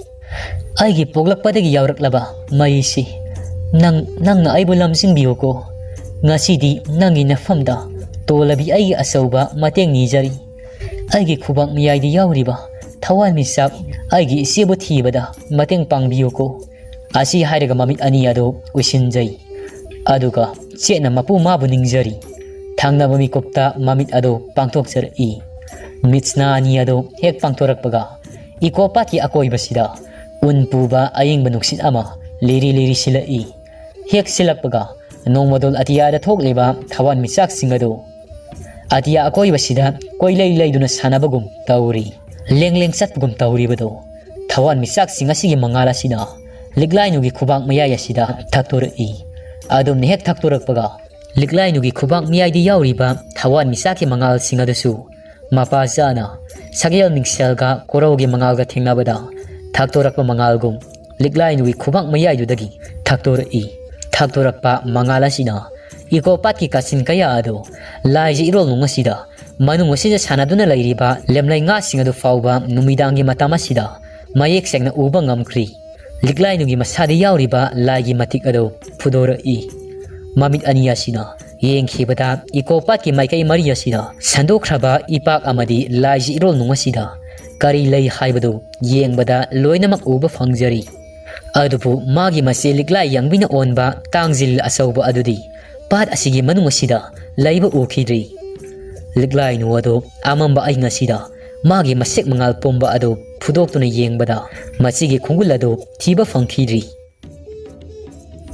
"ꯑꯩꯒꯤ ꯄꯣꯛꯂꯛꯄꯗꯒꯤ ꯌꯥꯎꯔꯛꯂꯕ ꯃꯩꯁꯤ, ꯅꯪ, ꯅꯪꯅ ꯑꯩꯕꯨ ꯂꯝꯖꯤꯡꯕꯤꯌꯨꯀꯣ꯫ ꯉꯁꯤꯗꯤ ꯅꯪꯒꯤ ꯅꯐꯝꯗ ꯇꯣꯜꯂꯕꯤ ꯑꯩꯒꯤ ꯑꯆꯧꯕ ꯃꯇꯦꯡ ꯅꯤꯖꯔꯤ꯫ ꯑꯩꯒꯤ ꯈꯨꯕꯥꯛ ꯃꯌꯥꯏꯗ ꯌꯥꯎꯔꯤꯕ ꯊꯋꯥꯟꯃꯤꯆꯥꯛ ꯑꯩꯒꯤ ꯏꯆꯦꯕꯨ ꯊꯤꯕꯗ ꯃꯇꯦꯡ ꯄꯥꯡꯕꯤꯌꯨꯀꯣ"꯫ ꯑꯁꯤ ꯍꯥꯏꯔꯒ ꯃꯃꯤꯠ ꯑꯅꯤ ꯑꯗꯨ ꯎꯏꯁꯤꯟꯖꯩ꯫ ꯑꯗꯨꯒ ꯆꯦꯠꯅ ꯃꯄꯨ ꯃꯥꯕꯨ ꯅꯤꯡꯖꯔꯤ꯫ ꯊꯪꯅꯕ ꯃꯤꯀꯨꯞꯇ ꯃꯃꯤꯠ ꯑꯗꯨ ꯄꯥꯡꯊꯣꯛꯆꯔꯛꯏ꯫ ꯃꯤꯠꯁꯅꯥ ꯑꯅꯤ ꯑꯗꯨ ꯍꯦꯛ ꯄꯥꯡꯊꯣꯔꯛꯄꯒ, ꯏꯀꯣ ꯄꯥꯠꯀꯤ ꯑꯀꯣꯏꯕꯁꯤꯗ ꯎꯟ ꯄꯨꯕ ꯑꯌꯤꯡꯕ ꯅꯨꯡꯁꯤꯠ ꯑꯃ ꯂꯤꯔꯤ ꯂꯤꯔꯤ ꯁꯤꯜꯂꯛꯏ꯫ ꯍꯦꯛ ꯁꯤꯜꯂꯛꯄꯒ, ꯅꯣꯡꯃꯗꯣꯜ ꯑꯇꯤꯌꯥꯗ ꯊꯣꯛꯂꯤꯕ ꯊꯋꯥꯟꯃꯤꯆꯥꯛꯁꯤꯡ ꯑꯗꯨ ꯑꯇꯤꯌꯥ ꯑꯀꯣꯏꯕꯁꯤꯗ ꯀꯣꯏꯂꯩ ꯂꯩꯗꯨꯅ ꯁꯥꯟꯅꯕꯒꯨꯝ ꯇꯧꯔꯤ꯫ ꯂꯦꯡ ꯂꯦꯡ ꯆꯠꯄꯒꯨꯝ ꯇꯧꯔꯤꯕꯗꯣ ꯊꯋꯥꯟꯃꯤꯆꯥꯛꯁꯤꯡ ꯑꯁꯤꯒꯤ ꯃꯉꯥꯜ ꯑꯁꯤꯅ ꯂꯤꯛꯂꯥꯏꯅꯨꯒꯤ ꯈꯨꯕꯥꯛ ꯃꯌꯥꯏ ꯑꯁꯤꯗ ꯊꯛꯇꯣꯔꯛꯏ꯫ ꯑꯗꯨꯝꯅ ꯍꯦꯛ ꯊꯛꯇꯣꯔꯛꯄꯒ, ꯂꯤꯛꯂꯥꯏꯅꯨꯒꯤ ꯈꯨꯕꯥꯛ ꯃꯌꯥꯏꯗ ꯌꯥꯎꯔꯤꯕ ꯊꯋꯥꯟꯃꯤꯆꯥꯛꯀꯤ ꯃꯉꯥꯜꯁꯤꯡ ꯑꯗꯨꯁꯨ ꯃꯄꯥ ꯆꯥꯅ ꯁꯛꯍꯦꯜ ꯃꯤꯡꯁꯦꯜꯒ ꯀꯣꯔꯧꯒꯤ ꯃꯉꯥꯜꯒ ꯊꯦꯡꯅꯕꯗ, ꯊꯛꯇꯣꯔꯛꯄ ꯃꯉꯥꯜꯒꯨꯝ ꯂꯤꯛꯂꯥꯏꯅꯨꯒꯤ ꯈꯨꯕꯥꯛ ꯃꯌꯥꯏꯗꯨꯗꯒꯤ ꯊꯛꯇꯣꯔꯛꯏ꯫ ꯊꯛꯇꯣꯔꯛꯄ ꯃꯉꯥꯜ ꯑꯁꯤꯅ ꯏꯀꯣ ꯄꯥꯠꯀꯤ ꯀꯥꯆꯤꯟ ꯀꯌꯥ ꯑꯗꯨ ꯂꯥꯏꯖ ꯏꯔꯣꯜꯅꯨꯡ ꯑꯁꯤꯗ, ꯃꯅꯨꯡ ꯑꯁꯤꯗ ꯁꯥꯟꯅꯗꯨꯅ ꯂꯩꯔꯤꯕ ꯂꯦꯝꯂꯩ ꯉꯥꯁꯤꯡ ꯑꯗꯨ ꯐꯥꯎꯕ ꯅꯨꯃꯤꯗꯥꯡꯒꯤ ꯃꯇꯝ ꯑꯁꯤꯗ ꯃꯌꯦꯛ ꯁꯦꯡꯅ ꯎꯕ ꯉꯝꯈ꯭ꯔꯤ꯫ ꯂꯤꯛꯂꯥꯏꯅꯨꯒꯤ ꯃꯁꯥꯗ ꯌꯥꯎꯔꯤꯕ ꯂꯥꯏꯒꯤ ꯃꯇꯤꯛ ꯑꯗꯨ ꯐꯨꯗꯣꯔꯛꯏ꯫ ꯃꯃꯤꯠ ꯑꯅꯤ ꯑꯁꯤꯅ ꯌꯦꯡꯈꯤꯕꯗ ꯏꯀꯣ ꯄꯥꯠꯀꯤ ꯃꯥꯏꯀꯩ ꯃꯔꯤ ꯑꯁꯤꯗ ꯁꯟꯗꯣꯛꯈ꯭ꯔꯕ ꯏꯄꯥꯛ ꯑꯃꯗꯤ ꯂꯥꯏꯖ ꯏꯔꯣꯜꯅꯨꯡ ꯑꯁꯤꯗ ꯀꯔꯤ ꯂꯩ ꯍꯥꯏꯕꯗꯨ ꯌꯦꯡꯕꯗ ꯂꯣꯏꯅꯃꯛ ꯎꯕ ꯐꯪꯖꯔꯤ꯫ ꯑꯗꯨꯕꯨ ꯃꯥꯒꯤ ꯃꯆꯦ ꯂꯤꯛꯂꯥꯏ ꯌꯥꯡꯕꯤꯅ ꯑꯣꯟꯕ ꯇꯥꯡꯖꯤꯜ ꯑꯆꯧꯕ ꯑꯗꯨꯗꯤ ꯄꯥꯠ ꯑꯁꯤꯒꯤ ꯃꯅꯨꯡ ꯑꯁꯤꯗ ꯂꯩꯕ ꯎꯈꯤꯗ꯭ꯔꯤ꯫ ꯂꯤꯛꯂꯥꯏꯅꯨ ꯑꯗꯨ ꯑꯃꯝꯕ ꯑꯍꯤꯡ ꯑꯁꯤꯗ ꯃꯥꯒꯤ ꯃꯁꯦꯛ ꯃꯉꯥꯜ ꯄꯨꯝꯕ ꯑꯗꯨ ꯐꯨꯗꯣꯛꯇꯨꯅ ꯌꯦꯡꯕꯗ ꯃꯆꯤꯒꯤ ꯈꯣꯡꯒꯨꯜ ꯑꯗꯨ ꯊꯤꯕ ꯐꯪꯈꯤꯗ꯭ꯔꯤ꯫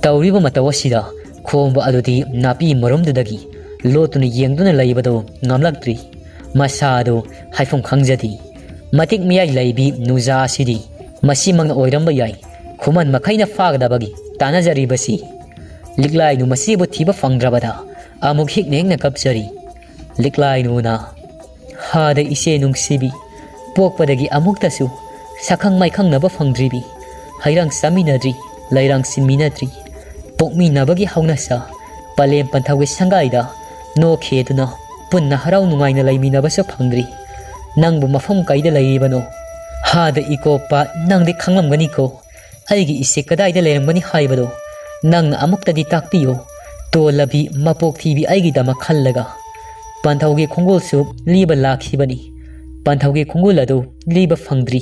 ꯇꯧꯔꯤꯕ ꯃꯇꯧ ꯑꯁꯤꯗ ꯈꯣꯝꯕ ꯑꯗꯨꯗꯤ ꯅꯥꯄꯤ ꯃꯔꯨꯝꯗꯨꯗꯒꯤ ꯂꯣꯠꯇꯨꯅ ꯌꯦꯡꯗꯨꯅ ꯂꯩꯕꯗꯨ ꯉꯝꯂꯛꯇ꯭ꯔꯤ꯫ ꯃꯁꯥ ꯑꯗꯨ ꯍꯥꯏꯐꯝ ꯈꯪꯖꯗꯦ꯫ ꯃꯇꯤꯛ ꯃꯌꯥꯏ ꯂꯩꯕꯤ ꯅꯨꯖꯥ ꯑꯁꯤꯗꯤ ꯃꯁꯤꯃꯛꯅ ꯑꯣꯏꯔꯝꯕ ꯌꯥꯏ ꯈꯨꯃꯟ ꯃꯈꯩꯅ ꯐꯥꯒꯗꯕꯒꯤ ꯇꯥꯟꯅꯖꯔꯤꯕꯁꯤ꯫ ꯂꯤꯛꯂꯥꯏꯅꯨ ꯃꯁꯤꯕꯨ ꯊꯤꯕ ꯐꯪꯗ꯭ꯔꯕꯗ ꯑꯃꯨꯛ ꯍꯤꯛꯅ ꯍꯤꯛꯅ ꯀꯞꯆꯔꯤ꯫ ꯂꯤꯛꯂꯥꯏꯅꯨꯅ ꯍꯥꯗ ꯏꯆꯦ ꯅꯨꯡꯁꯤꯕꯤ, ꯄꯣꯛꯄꯗꯒꯤ ꯑꯃꯨꯛꯇꯁꯨ ꯁꯛꯈꯪ ꯃꯥꯏꯈꯪꯅꯕ ꯐꯪꯗ꯭ꯔꯤꯕꯤ, ꯍꯩꯔꯥꯡ ꯆꯥꯃꯤꯟꯅꯗ꯭ꯔꯤ, ꯂꯩꯔꯥꯡ ꯁꯤꯟꯃꯤꯟꯅꯗ꯭ꯔꯤ, ꯄꯣꯛꯃꯤꯟꯅꯕꯒꯤ ꯍꯧꯅꯁꯥ, ꯄꯂꯦꯝ ꯄꯟꯊꯧꯒꯤ ꯁꯪꯒꯥꯏꯗ ꯅꯣꯛꯈꯤꯗꯨꯅ ꯄꯨꯟꯅ ꯍꯔꯥꯎ ꯅꯨꯡꯉꯥꯏꯅ ꯂꯩꯃꯤꯟꯅꯕꯁꯨ ꯐꯪꯗ꯭ꯔꯤ꯫ ꯅꯪꯕꯨ ꯃꯐꯝ ꯀꯩꯗ ꯂꯩꯔꯤꯕꯅꯣ? ꯍꯥꯗ ꯏꯀꯣꯞꯄ, ꯅꯪꯗꯤ ꯈꯪꯂꯝꯒꯅꯤꯀꯣ꯫ ꯑꯩꯒꯤ ꯏꯆꯦ ꯀꯗꯥꯏꯗ ꯂꯩꯔꯝꯒꯅꯤ ꯍꯥꯏꯕꯗꯣ ꯅꯪꯅ ꯑꯃꯨꯛꯇꯗꯤ ꯇꯥꯛꯄꯤꯌꯨ꯫ ꯇꯣꯜꯂꯕꯤ ꯃꯄꯣꯛ ꯊꯤꯕꯤ ꯑꯩꯒꯤꯗꯃꯛ ꯈꯜꯂꯒ꯫ ꯄꯟꯊꯧꯒꯤ ꯈꯣꯡꯒꯨꯜꯁꯨ ꯂꯤꯕ ꯂꯥꯛꯈꯤꯕꯅꯤ꯫ ꯄꯟꯊꯧꯒꯤ ꯈꯣꯡꯒꯨꯜ ꯑꯗꯨ ꯂꯤꯕ ꯐꯪꯗ꯭ꯔꯤ꯫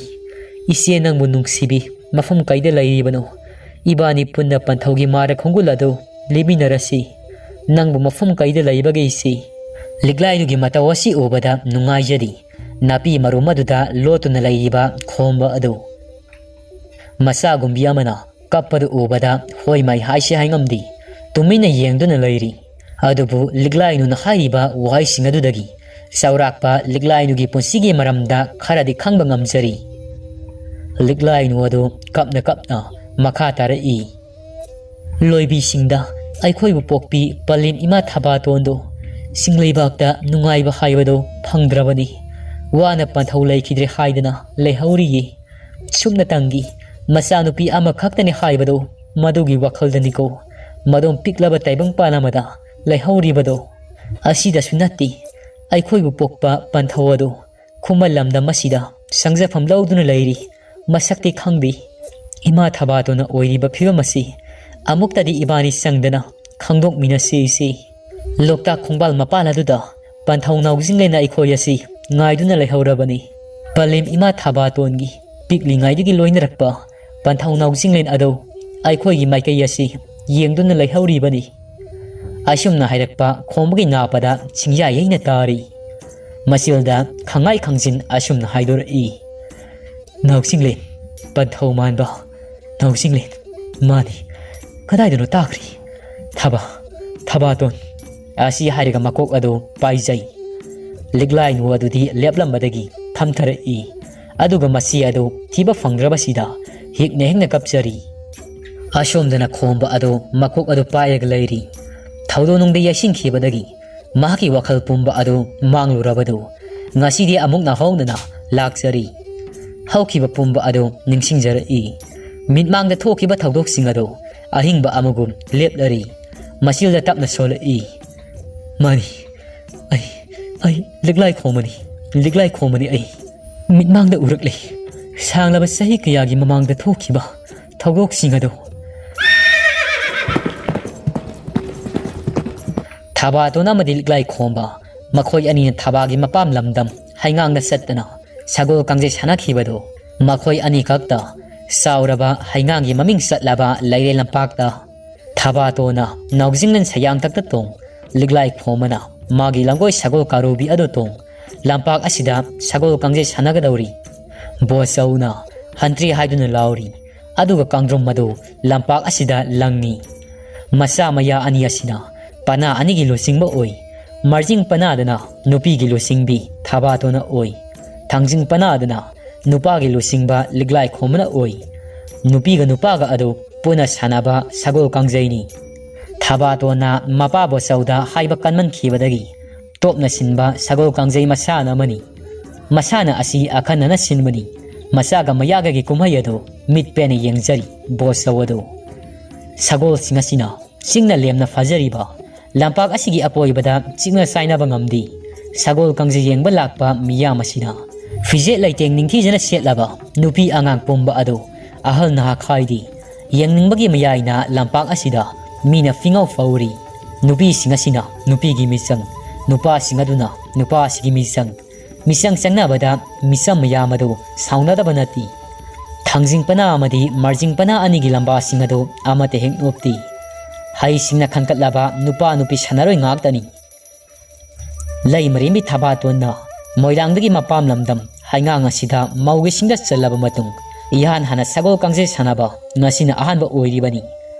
ꯏꯆꯦ ꯅꯪꯕꯨ ꯅꯨꯡꯁꯤꯕꯤ, ꯃꯐꯝ ꯀꯩꯗ ꯂꯩꯔꯤꯕꯅꯣ? ꯏꯕꯥꯅꯤ ꯄꯨꯟꯅ ꯄꯟꯊꯧꯒꯤ ꯃꯥꯔ ꯈꯣꯡꯒꯨꯜ ꯑꯗꯨ ꯂꯤꯃꯤꯟꯅꯔꯁꯤ꯫ ꯅꯪꯕꯨ ꯃꯐꯝ ꯀꯩꯗ ꯂꯩꯕꯒꯦ ꯏꯆꯦ? ꯂꯤꯛꯂꯥꯏꯗꯨꯒꯤ ꯃꯇꯧ ꯑꯁꯤ ꯎꯕꯗ ꯅꯨꯡꯉꯥꯏꯖꯔꯤ꯫ ꯅꯥꯄꯤ ꯃꯔꯨꯝ ꯑꯗꯨꯗ ꯂꯣꯠꯇꯨꯅ ꯂꯩꯔꯤꯕ ꯈꯣꯝꯕ ꯑꯗꯨ꯫ ꯃꯆꯥꯒꯨꯝꯕꯤ ꯑꯃꯅ ꯀꯞꯄꯗꯨ ꯎꯕꯗ ꯍꯣꯏ ꯃꯥꯏ ꯍꯥꯏꯁꯤ ꯍꯥꯏꯉꯝꯗꯦ꯫ ꯇꯨꯃꯤꯟꯅ ꯌꯦꯡꯗꯨꯅ ꯂꯩꯔꯤ꯫ ꯑꯗꯨꯕꯨ ꯂꯤꯛꯂꯥꯏꯅꯨꯅ ꯍꯥꯏꯔꯤꯕ ꯋꯥꯍꯩꯁꯤꯡ ꯑꯗꯨꯗꯒꯤ ꯆꯥꯎꯔꯥꯛꯄ ꯂꯤꯛꯂꯥꯏꯅꯨꯒꯤ ꯄꯨꯟꯁꯤꯒꯤ ꯃꯔꯝꯗ ꯈꯔꯗꯤ ꯈꯪꯕ ꯉꯝꯖꯔꯤ꯫ ꯂꯤꯛꯂꯥꯏꯅꯨ ꯑꯗꯨ ꯀꯞꯅ ꯀꯞꯅ ꯃꯈꯥ ꯇꯥꯔꯛꯏ꯫ ꯂꯣꯏꯕꯤꯁꯤꯡꯗ ꯑꯩꯈꯣꯏꯕꯨ ꯄꯣꯛꯄꯤ ꯄꯂꯦꯝ ꯏꯃꯥ ꯊꯕꯥꯇꯣꯟꯗꯣ ꯆꯤꯡꯂꯩꯕꯥꯛꯇ ꯅꯨꯡꯉꯥꯏꯕ ꯍꯥꯏꯕꯗꯣ ꯐꯪꯗ꯭ꯔꯕꯅꯤ꯫ ꯋꯥꯅ ꯄꯟꯊꯧ ꯂꯩꯈꯤꯗ꯭ꯔꯦ ꯍꯥꯏꯗꯅ ꯂꯩꯍꯧꯔꯤꯌꯦ꯫ ꯁꯨꯞꯅꯇꯪꯒꯤ ꯃꯆꯥꯅꯨꯄꯤ ꯑꯃꯈꯛꯇꯅꯤ ꯍꯥꯏꯕꯗꯣ ꯃꯗꯨꯒꯤ ꯋꯥꯈꯜꯗꯅꯤꯀꯣ꯫ ꯃꯗꯣꯝ ꯄꯤꯛꯂꯕ ꯇꯥꯏꯕꯪꯄꯥꯟ ꯑꯃꯗ ꯂꯩꯍꯧꯔꯤꯕꯗꯣ꯫ ꯑꯁꯤꯗꯁꯨ ꯅꯠꯇꯦ, ꯑꯩꯈꯣꯏꯕꯨ ꯄꯣꯛꯄ ꯄꯟꯊꯧ ꯑꯗꯣ ꯈꯨꯃꯟ ꯂꯝꯗꯝ ꯑꯁꯤꯗ ꯁꯪꯖꯐꯝ ꯂꯧꯗꯨꯅ ꯂꯩꯔꯤ꯫ ꯃꯁꯛꯇꯤ ꯈꯪꯗꯦ꯫ ꯏꯃꯥ ꯊꯕꯥꯇꯣꯟꯅ ꯑꯣꯏꯔꯤꯕ ꯐꯤꯕꯝ ꯑꯁꯤ ꯑꯃꯨꯛꯇꯗꯤ ꯏꯕꯥꯅꯤ ꯆꯪꯗꯅ ꯈꯪꯗꯣꯛꯃꯤꯟꯅꯁꯤ ꯏꯆꯦ꯫ ꯂꯣꯛꯇꯥꯛ ꯈꯣꯡꯕꯥꯜ ꯃꯄꯥꯟ ꯑꯗꯨꯗ ꯄꯟꯊꯧ ꯅꯥꯎꯖꯤꯡꯂꯦꯟꯅ ꯑꯩꯈꯣꯏ ꯑꯁꯤ ꯉꯥꯏꯗꯨꯅ ꯂꯩꯍꯧꯔꯕꯅꯤ꯫ ꯄꯂꯦꯝ ꯏꯃꯥ ꯊꯕꯥꯇꯣꯟꯒꯤ ꯄꯤꯛꯂꯤꯉꯩꯗꯒꯤ ꯂꯣꯏꯅꯔꯛꯄ ꯄꯟꯊꯧ ꯅꯥꯎꯖꯤꯡꯂꯦꯟ ꯑꯗꯨ ꯑꯩꯈꯣꯏꯒꯤ ꯃꯥꯏꯀꯩ ꯑꯁꯤ ꯌꯦꯡꯗꯨꯅ ꯂꯩꯍꯧꯔꯤꯕꯅꯤ꯫ ꯑꯁꯨꯝꯅ ꯍꯥꯏꯔꯛꯄ ꯈꯣꯝꯕꯒꯤ ꯅꯥꯄꯗ ꯁꯤꯡꯌꯥ ꯌꯩꯅ ꯇꯥꯔꯤ꯫ ꯃꯆꯤꯜꯗ ꯈꯪꯉꯥꯏ ꯈꯪꯖꯤꯟ ꯑꯁꯨꯝꯅ ꯍꯥꯏꯗꯣꯔꯛꯏ꯫ ꯅꯥꯎꯁꯤꯡꯂꯦꯟ, ꯄꯟꯊꯧ ꯃꯥꯟꯕ ꯅꯥꯎꯁꯤꯡꯂꯦꯟ, ꯃꯥꯅꯤ꯫ ꯀꯗꯥꯏꯗꯅꯣ ꯇꯥꯈ꯭ꯔꯤ? ꯊꯕꯥ, ꯊꯕꯥꯇꯣꯟ꯫ ꯑꯁꯤ ꯍꯥꯏꯔꯒ ꯃꯀꯣꯛ ꯑꯗꯨ ꯄꯥꯏꯖꯩ꯫ ꯂꯤꯛꯂꯥꯏꯅꯨ ꯑꯗꯨꯗꯤ ꯂꯦꯞꯂꯝꯕꯗꯒꯤ ꯊꯝꯊꯔꯛꯏ꯫ ꯑꯗꯨꯒ ꯃꯁꯤ ꯑꯗꯨ ꯊꯤꯕ ꯐꯪꯗ꯭ꯔꯕꯁꯤꯗ ꯍꯤꯛꯅ ꯍꯤꯛꯅ ꯀꯞꯆꯔꯤ꯫ ꯑꯁꯣꯝꯗꯅ ꯈꯣꯝꯕ ꯑꯗꯨ ꯃꯀꯣꯛ ꯑꯗꯨ ꯄꯥꯏꯔꯒ ꯂꯩꯔꯤ꯫ ꯊꯧꯗꯣꯛ ꯅꯨꯡꯗ ꯌꯩꯁꯤꯟꯈꯤꯕꯗꯒꯤ ꯃꯍꯥꯛꯀꯤ ꯋꯥꯈꯜ ꯄꯨꯝꯕ ꯑꯗꯨ ꯃꯥꯡꯂꯨꯔꯕꯗꯨ ꯉꯁꯤꯗꯤ ꯑꯃꯨꯛ ꯅꯧꯍꯧꯅꯅ ꯂꯥꯛꯆꯔꯤ꯫ ꯍꯧꯈꯤꯕ ꯄꯨꯝꯕ ꯑꯗꯨ ꯅꯤꯡꯁꯤꯡꯖꯔꯛꯏ꯫ ꯃꯤꯠꯃꯥꯡꯗ ꯊꯣꯛꯈꯤꯕ ꯊꯧꯗꯣꯛꯁꯤꯡ ꯑꯗꯨ ꯑꯍꯤꯡꯕ ꯑꯃꯒꯨꯝ ꯂꯦꯞꯂꯔꯤ꯫ ꯃꯆꯤꯜꯗ ꯇꯞꯅ ꯁꯣꯜꯂꯛꯏ꯫ "ꯃꯥꯅꯤ, ꯑꯩ, ꯑꯩ ꯂꯤꯛꯂꯥꯏ ꯈꯣꯝꯕꯅꯤ, ꯂꯤꯛꯂꯥꯏ ꯈꯣꯝꯕꯅꯤ ꯑꯩ꯫ ꯃꯤꯠꯃꯥꯡꯗ ꯎꯔꯛꯂꯤ꯫ ꯁꯥꯡꯂꯕ ꯆꯍꯤ ꯀꯌꯥꯒꯤ ꯃꯃꯥꯡꯗ ꯊꯣꯛꯈꯤꯕ ꯊꯧꯗꯣꯛꯁꯤꯡ ꯑꯗꯨ"꯫ ꯊꯕꯥꯇꯣꯟ ꯑꯃꯗꯤ ꯂꯤꯛꯂꯥꯏ ꯈꯣꯝꯕ ꯃꯈꯣꯏ ꯑꯅꯤꯅ ꯊꯕꯥꯒꯤ ꯃꯄꯥꯝ ꯂꯝꯗꯝ ꯍꯩꯉꯥꯡꯗ ꯆꯠꯇꯅ ꯁꯒꯣꯜ ꯀꯥꯡꯖꯩ ꯁꯥꯟꯅꯈꯤꯕꯗꯨ ꯃꯈꯣꯏ ꯑꯅꯤꯈꯛꯇ ꯆꯥꯎꯔꯕ ꯍꯩꯉꯥꯡꯒꯤ ꯃꯃꯤꯡ ꯆꯠꯂꯕ ꯂꯩꯔꯦ ꯂꯝꯄꯥꯛꯇ ꯊꯕꯥꯇꯣꯟꯅ ꯅꯥꯎꯖꯤꯡꯅꯟ ꯁꯌꯥꯡꯊꯛꯇ ꯇꯣꯡ, ꯂꯤꯛꯂꯥꯏ ꯈꯣꯝꯕꯅ ꯃꯥꯒꯤ ꯂꯝꯒꯣꯏ ꯁꯒꯣꯜ ꯀꯥꯔꯨꯕꯤ ꯑꯗꯨ ꯇꯣꯡ ꯂꯝꯄꯥꯛ ꯑꯁꯤꯗ ꯁꯒꯣꯜ ꯀꯥꯡꯖꯩ ꯁꯥꯟꯅꯒꯗꯧꯔꯤ꯫ ꯕꯣꯆꯧꯅ ꯍꯟꯇ꯭ꯔꯤ ꯍꯥꯏꯗꯨꯅ ꯂꯥꯎꯔꯤ꯫ ꯑꯗꯨꯒ ꯀꯥꯡꯗ꯭ꯔꯨꯝ ꯑꯗꯨ ꯂꯝꯄꯥꯛ ꯑꯁꯤꯗ ꯂꯪꯉꯤ꯫ ꯃꯆꯥ ꯃꯌꯥ ꯑꯅꯤ ꯑꯁꯤꯅ ꯄꯅꯥ ꯑꯅꯤꯒꯤ ꯂꯨꯆꯤꯡꯕ ꯑꯣꯏ꯫ ꯃꯥꯔꯖꯤꯡ ꯄꯅꯥꯗꯅ ꯅꯨꯄꯤꯒꯤ ꯂꯨꯆꯤꯡꯕꯤ ꯊꯕꯥꯇꯣꯟꯅ ꯑꯣꯏ꯫ ꯊꯥꯡꯖꯤꯡ ꯄꯅꯥꯗꯅ ꯅꯨꯄꯥꯒꯤ ꯂꯨꯆꯤꯡꯕ ꯂꯤꯛꯂꯥꯏ ꯈꯣꯝꯕꯅ ꯑꯣꯏ꯫ ꯅꯨꯄꯤꯒ ꯅꯨꯄꯥꯒ ꯑꯗꯨ ꯄꯨꯟꯅ ꯁꯥꯟꯅꯕ ꯁꯒꯣꯜ ꯀꯥꯡꯖꯩꯅꯤ꯫ ꯊꯕꯥꯇꯣꯟꯅ ꯃꯄꯥ ꯕꯣꯆꯧꯗ ꯍꯥꯏꯕ ꯀꯟꯃꯟꯈꯤꯕꯗꯒꯤ ꯇꯣꯞꯅ ꯁꯤꯟꯕ ꯁꯒꯣꯜ ꯀꯥꯡꯖꯩ ꯃꯁꯥꯟꯅ ꯑꯃꯅꯤ꯫ ꯃꯁꯥꯟꯅ ꯑꯁꯤ ꯑꯈꯟꯅꯅ ꯁꯤꯟꯕꯅꯤ꯫ ꯃꯆꯥꯒ ꯃꯌꯥꯒꯒꯤ ꯀꯨꯝꯍꯩ ꯑꯗꯨ ꯃꯤꯠ ꯄꯦꯟꯅ ꯌꯦꯡꯖꯔꯤ ꯕꯣꯆꯧ ꯑꯗꯨ꯫ ꯁꯒꯣꯜꯁꯤꯡ ꯑꯁꯤꯅ ꯆꯤꯡꯅ ꯂꯦꯝꯅ ꯐꯥꯖꯔꯤꯕ ꯂꯝꯄꯥꯛ ꯑꯁꯤꯒꯤ ꯑꯀꯣꯏꯕꯗ ꯆꯤꯛꯅ ꯆꯥꯏꯅꯕ ꯉꯝꯗꯦ꯫ ꯁꯒꯣꯜ ꯀꯥꯡꯖꯩ ꯌꯦꯡꯕ ꯂꯥꯛꯄ ꯃꯤꯌꯥꯝ ꯑꯁꯤꯅ ꯐꯤꯖꯦꯠ ꯂꯩꯇꯦꯡ ꯅꯤꯡꯊꯤꯖꯅ ꯁꯦꯠꯂꯕ ꯅꯨꯄꯤ ꯑꯉꯥꯡ ꯄꯨꯝꯕ ꯑꯗꯨ ꯑꯍꯜ ꯅꯍꯥ ꯈꯥꯏꯗꯦ꯫ ꯌꯦꯡꯅꯤꯡꯕꯒꯤ ꯃꯌꯥꯏꯅ ꯂꯝꯄꯥꯛ ꯑꯁꯤꯗ ꯃꯤꯅ ꯐꯤꯉꯧ ꯐꯧꯔꯤ꯫ ꯅꯨꯄꯤꯁꯤꯡ ꯑꯁꯤꯅ ꯅꯨꯄꯤꯒꯤ ꯃꯤꯆꯪ, ꯅꯨꯄꯥꯁꯤꯡ ꯑꯗꯨꯅ ꯅꯨꯄꯥꯁꯤꯒꯤ ꯃꯤꯆꯪ, ꯃꯤꯆꯪ ꯆꯪꯅꯕꯗ ꯃꯤꯆꯝ ꯃꯌꯥꯝ ꯑꯗꯨ ꯁꯥꯎꯅꯗꯕ ꯅꯠꯇꯦ꯫ ꯊꯥꯡꯖꯤꯡ ꯄꯅꯥ ꯑꯃꯗꯤ ꯃꯥꯔꯖꯤꯡ ꯄꯅꯥ ꯑꯅꯤꯒꯤ ꯂꯝꯕꯥꯁꯤꯡ ꯑꯗꯨ ꯑꯃꯠꯇ ꯍꯦꯛ ꯅꯣꯞꯇꯦ꯫ ꯍꯩꯁꯤꯡꯅ ꯈꯟꯒꯠꯂꯕ ꯅꯨꯄꯥ ꯅꯨꯄꯤ ꯁꯥꯟꯅꯔꯣꯏ ꯉꯥꯛꯇꯅꯤ꯫ ꯂꯩꯃꯔꯦꯝꯕꯤ ꯊꯕꯥꯇꯣꯟꯅ ꯃꯣꯏꯔꯥꯡꯗꯒꯤ ꯃꯄꯥꯝ ꯂꯝꯗꯝ ꯍꯩꯉꯥꯡ ꯑꯁꯤꯗ ꯃꯧꯒꯤ ꯁꯤꯡꯗ ꯆꯜꯂꯕ ꯃꯇꯨꯡ ꯏꯍꯥꯟ ꯍꯥꯟꯅ ꯁꯒꯣꯜ ꯀꯥꯡꯖꯩ ꯁꯥꯟꯅꯕ ꯉꯁꯤꯅ ꯑꯍꯥꯟꯕ ꯑꯣꯏꯔꯤꯕꯅꯤ꯫